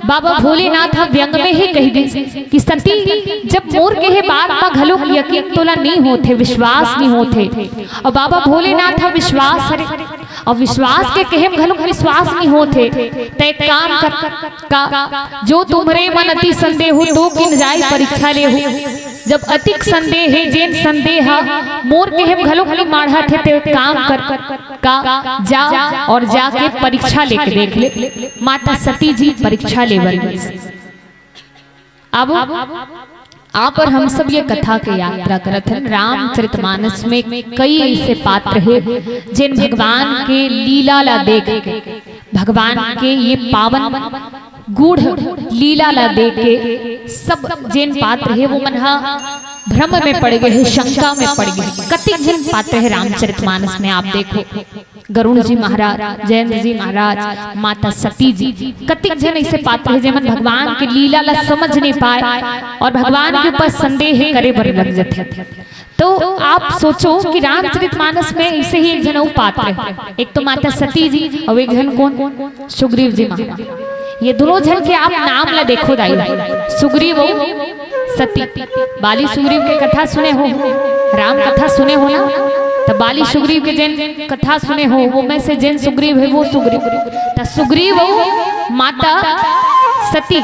बाबा भोलेनाथ ह व्यंग में ही कह दिस कि सती, जब मोर कहे बात म घलोक यकीन तोला नहीं होथे, विश्वास नहीं होथे, और बाबा भोलेनाथ ह विश्वास हरे, और विश्वास के कहे म घलोक विश्वास नहीं होथे, त एक काम कर, का जो तुम्हरे मन अति संदेह हो, तो किन जाय परीक्षा लेहू। जब अतिक संदेह हे, जेन संदेह ह मोर कहे म घलोक नहीं माढ़त हे, ते काम कर, का जा और जाके परीक्षा लेके देख ले। माता सती जी परीक्षा लेवल। अब आप और हम सब ये कथा के यात्रा करत हन। रामचरितमानस में कई ऐसे पात्र हे, जेन भगवान के लीला ला देख के, भगवान के ये पावन गूढ़ लीला ला देख के सब जेन पात्र हे, वो मन हा भ्रम में पड़ गए हे, शंका में पड़ गए हे। कतिक झन पात्र हे रामचरितमानस में, आप देखो, गरुड़ जी महाराज, जयंत जी महाराज, माता सती जी, कतिक झन ऐसे पात्र हे, जेमन भगवान के लीला ला समझ नहीं पाए और भगवान के ऊपर संदेह करे बर लग जाथे। तो आप सोचो कि रामचरितमानस में ऐसे ही एक झन अउ पात्र हे, एक तो माता सती जी और एक झन कोन, सुग्रीव जी महाराज। ये दोनों झन के आप नाम ला देखो दाई, सुग्रीव और सती। बाली सुग्रीव के कथा सुने हो, राम कथा सुने हो ना, तो बाली सुग्रीव के जेन कथा सुने हो, वो में से जेन सुग्रीव हे, वो सुग्रीव। त सुग्रीव अउ माता सती,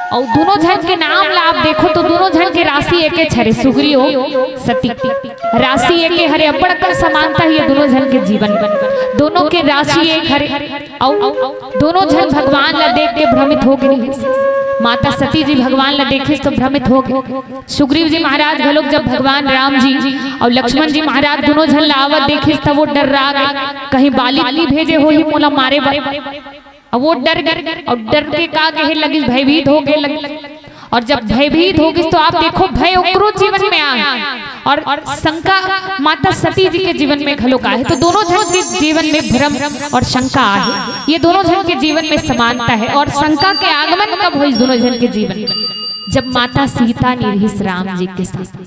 अउ दोनों झन के नाम ला आप देखो तो दोनों झन के राशि एके हरे, सुग्रीव अउ सती, राशि एके हरे। अब्बड़ अकन समानता हे ये दोनों झन के जीवन में, दोनों के राशि एक हरे। अउ दोनों झन भगवान ला देख के भ्रमित हो गे। माता सती जी भगवान ला देखिस तो भ्रमित हो गे। सुग्रीव जी महाराज घलोक जब भगवान राम जी अउ लक्ष्मण जी महाराज दोनों झन ला आवत देखिस, त वो डर्रा गे, कहीं बाली नी भेजे होही मोला मारे बर। अब वो डर गे अउ डर के का कहे लगिस, भयभीत हो गे लगिस। और जब भयभीत हो गिस, तो आप देखो, भय ओकरो जीवन में आए और शंका माता सती जी के जीवन में घलोक आए। तो दोनों झन के जीवन में भ्रम और शंका आए, ये दोनों झन के जीवन में समानता हे। और शंका के आगमन कब होइस दोनों झन के जीवन में? जब माता सीता नी रहिस राम जी के साथ।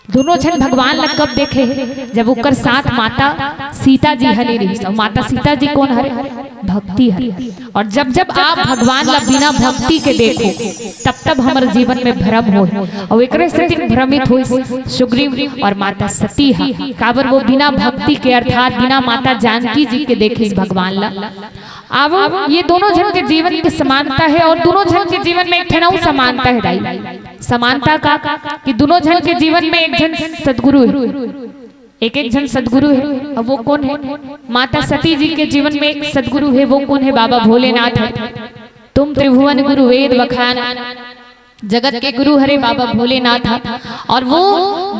दोनों झन भगवान ला कब देखे हे? जब ओकर साथ माता सीता जी ह नी रहिस। अउ माता सीता जी कोन हरे? भक्ति हरे। और जब जब आप भगवान ला बिना भक्ति के देखो, तब तब हमर जीवन में भ्रम होय। अउ एकरे सेती भ्रमित होइस सुग्रीव और माता सती ह, काबर वो बिना भक्ति के अर्थात बिना माता जानकी जी के देखिस भगवान ला। अब ये दोनों झन के जीवन के समानता हे और दोनों झन के जीवन में एक ठन अउ समानता हे दाई। समानता का कि दोनों झन के जीवन में एक झन सदगुरु हे, एक एक झन सदगुरु हे। अब वो कोन हे? माता सती जी के जीवन में एक सदगुरु हे, वो कोन हे? बाबा भोलेनाथ हे। तुम त्रिभुवन गुरु वेद बखान, जगत के गुरु हरे बाबा भोलेनाथ ह। और वो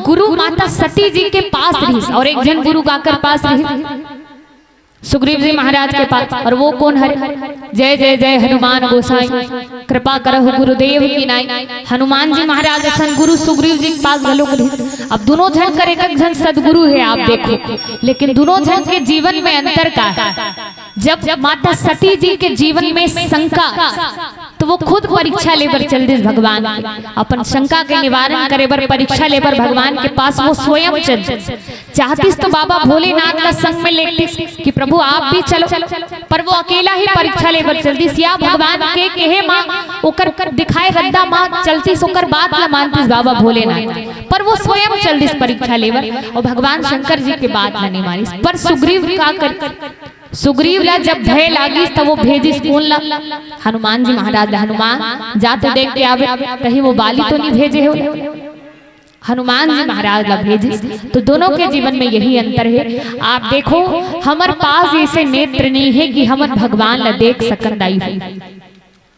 गुरु माता सती जी के पास रहिस और एक झन गुरु काकर पास रहिस? सुग्रीव जी महाराज के पास। और वो कोन हरे? जय जय जय हनुमान गोसाई, कृपा करहु गुरुदेव की नाई। हनुमान जी महाराज असन गुरु सुग्रीव जी के पास घलोक रहिस। अब दोनों झन कर एक एक झन सदगुरु हे, आप देखो, लेकिन दोनों झन के जीवन में अंतर का हे? जब माता सती जी के जीवन में शंका, तो वो खुद परीक्षा ले बर चल दिस भगवान के, अपन शंका के निवारण करे बर, परीक्षा ले बर भगवान के पास वो स्वयं चल दिस। चाहतिस तो बाबा भोलेनाथ ला संग में लेतिस कि प्रभु आप भी चलो, पर वो अकेला ही परीक्षा ले बर चल दिस, या भगवान के कहे मा, ओकर दिखाए रद्दा मा चलतिस, ओकर बात ला मानतिस बाबा भोलेनाथ, पर वो स्वयं चल दिस परीक्षा ले बर, और भगवान शंकर जी के बात ला नहीं मानिस। पर सुग्रीव का कर, सुग्रीव ला जब भय लागिस, त वो भेजिस कोन ला? हनुमान जी महाराज ला। हनुमान, जा तो देख के आवे, कहीं वो बाली तो नहीं भेजे हो। हनुमान जी महाराज ला भेजिस। तो दोनों के जीवन में यही अंतर हे। आप देखो, हमर पास ऐसे नेत्र नहीं हे कि हमन भगवान ला देख सकन दाई हो।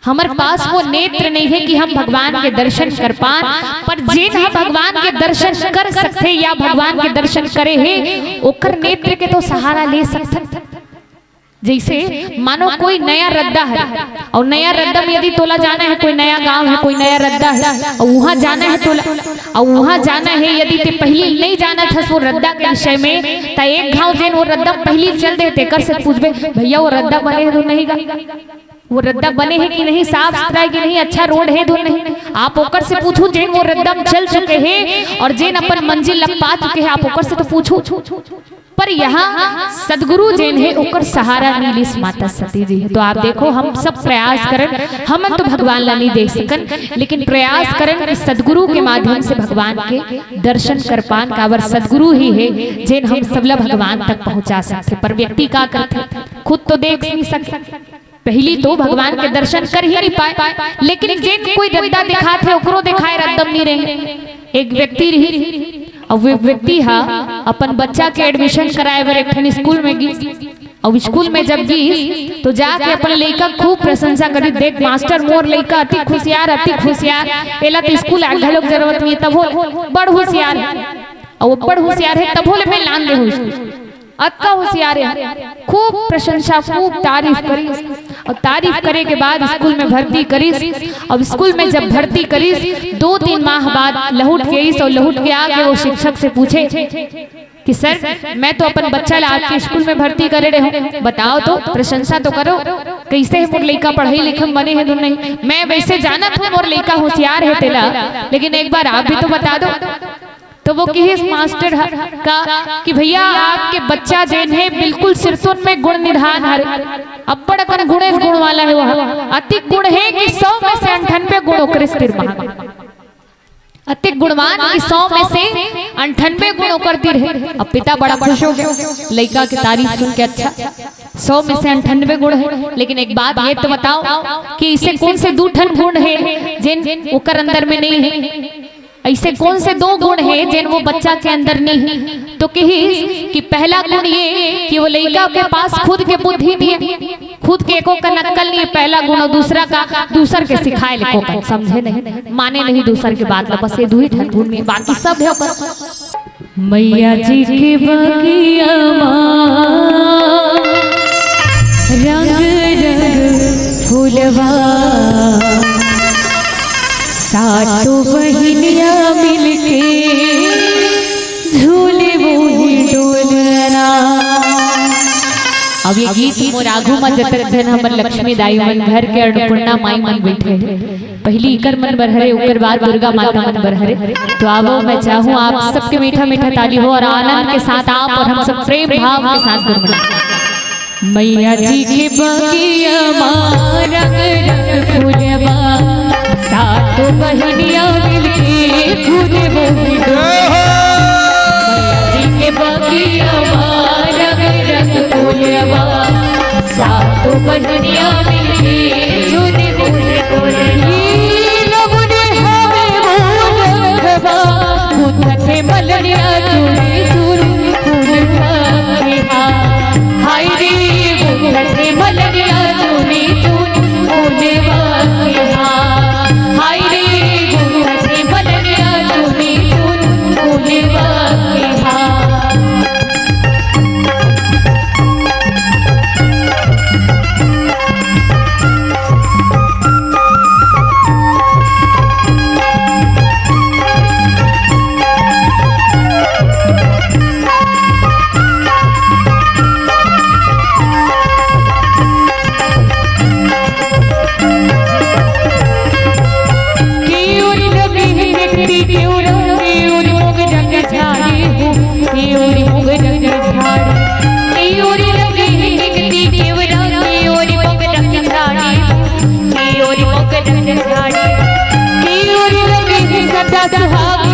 हमर पास वो नेत्र नहीं है कि हम भगवान के दर्शन कर पान, पर जेन ह भगवान के दर्शन कर सकथे या भगवान के दर्शन करे हे, ओकर नेत्र के तो सहारा ले सकथन। जैसे मानो कोई नया रद्दा है, और नया रद्दा में यदि तोला जाना है, कोई नया गांव है, कोई नया रद्दा है, और वहां जाना है तोला, और वहां जाना है, यदि ते पहली नहीं जानत हस वो रद्दा के विषय में, त एक घाव जेन वो रद्दा पहली चल दे, तेकर से पूछबे, "भैया, वो रद्दा बने है धुन नहीं गा? वो रद्दा बने है कि नहीं, साफ सुथरा है कि नहीं, अच्छा रोड है धुन नहीं?" आप ओकर से पूछू, जेन वो रद्दा में चल चुके हैं और जेन अपन मंजिल ला पा चुके हैं, आप ओकर से तो पूछू। पर यहाँ सदगुरु जेन हे, ओकर सहारा नी लिस माता सती जी। तो आप देखो, हम सब प्रयास करन, हमन तो भगवान ला नहीं देख सकन, लेकिन प्रयास करन कि सदगुरु के माध्यम से भगवान के दर्शन कर पान। काबर सदगुरु ही हे जेन हम सबला भगवान तक पहुंचा सकथे। पर व्यक्ति का करथे, खुद तो देख नहीं सके। पहली तो भगवान के दर्शन कर ही नहीं पाए, लेकिन जेन कोई रद्दा दिखात हे, ओकरो दिखाए रद्दम नहीं रहे। एक व्यक्ति रही, और वो व्यक्ति हा अपन बच्चा के एडमिशन कराए बर एक ठन स्कूल में गिस, और स्कूल में जब गिस, तो जाके अपन लइका खूब प्रशंसा करी, "देख मास्टर, मोर लइका अति होशियार, अति होशियार, एला तो स्कूल आए घलोक जरूरत नहीं, तभो बड़ होशियार है, और वो बड़ होशियार है, तभो ले मैं लान दे हूँ स्कूल।" अतका होशियार है, खूब प्रशंसा, खूब तारीफ करिस, और तारीफ करे के बाद स्कूल में भर्ती करिस। अब स्कूल में जब भर्ती करिस, दो तीन माह बाद लहुट के आइस, और लहुट के आके वो शिक्षक से पूछे कि "सर, मैं तो अपन बच्चा ला आपके स्कूल में भर्ती करे रहे हूँ, बताओ तो, प्रशंसा तो करो, कैसे है मोर लइका, पढ़ाई लिखाई बने है धुन नहीं? मैं वैसे जानत हूँ मोर लइका होशियार है तेला, लेकिन एक बार आप भी तो बता दो।" तो वो किहिस मास्टर ह-, का कि "भैया, आपके बच्चा जेन हे, बिल्कुल सिरतोन में गुण निधान हरे, अब्बड़ अकन गुणेच गुण वाला हे, वो अतिक गुण हे कि सौ में से अंठानबे गुण ओकरे सिर में हे, अतिक गुणवान कि सौ में से अंठानबे गुण ओकर तीर हे।" अब पिता बड़ा खुश हो गया, लइका के तारीफ सुन के, "अच्छा, सौ में से अंठानबे गुण हे, लेकिन एक बात ये तो बताओ कि इसे कौन से दू ठन गुण हे जेन ओकर अंदर में नहीं हे?" ऐसे कौन से दो गुण हे जेन वो बच्चा के अंदर नहीं हे? तो किहिस कि पहला गुण ये कि वो लइका के पास खुद के बुद्धि नहीं हे, खुद के एको कन अक्कल नहीं हे, पहला गुण। और दूसरा का, दूसर के सिखाए ले एको कन समझे नहीं, माने नहीं दूसर के बात ला। बस ये दू ही ठन गुण में, बाकी सब हे ओकर। मैया जी के बगिया मा रंग रंग फूलवा, सातों बहिनिया मिलके झूले मोहे डोलना। अब ये गीत मोर आगू मा जतक झन हमर लक्ष्मी दाई मन, घर के अन्नपूर्णा माई मन बैठे हे, पहली इकर मन बर हरे, ओकर बाद दुर्गा माता मन बर हरे। तो आवो, मैं चाहूँ आप सबके मीठा मीठा ताली हो और आनंद के साथ आप और हम सब प्रेम भाव के साथ गुनगुनाएं। मैया जी के बगिया मा रंग रंग फूलवा, सात बहिनिया मिलके फूल मोहे डोलना। मैया जी के बगिया मा रंग रंग फूलवा, सात बहिनिया मिलके फूल मोहे डोलना। नीलम ने हवे मोर रंगवा, गुंथथे मलनिया चूड़ी चूरू फूल पखिया। हाय रे, गुंथथे मलनिया चूड़ी चूरू फूल पखिया। हाय रे, गुंथथे मलनिया चूड़ी चूरू फूल पखिया। केवरी लगे हे नेकटी केवरा, केवरी मोगरा के झाड़ी हो, केवरी मोगरा के झाड़ी। केवरी लगे हे नेकटी केवरा, केवरी मोगरा के झाड़ी हो, केवरी मोगरा के झाड़ी। केवरी लगे हे सदा सुहाग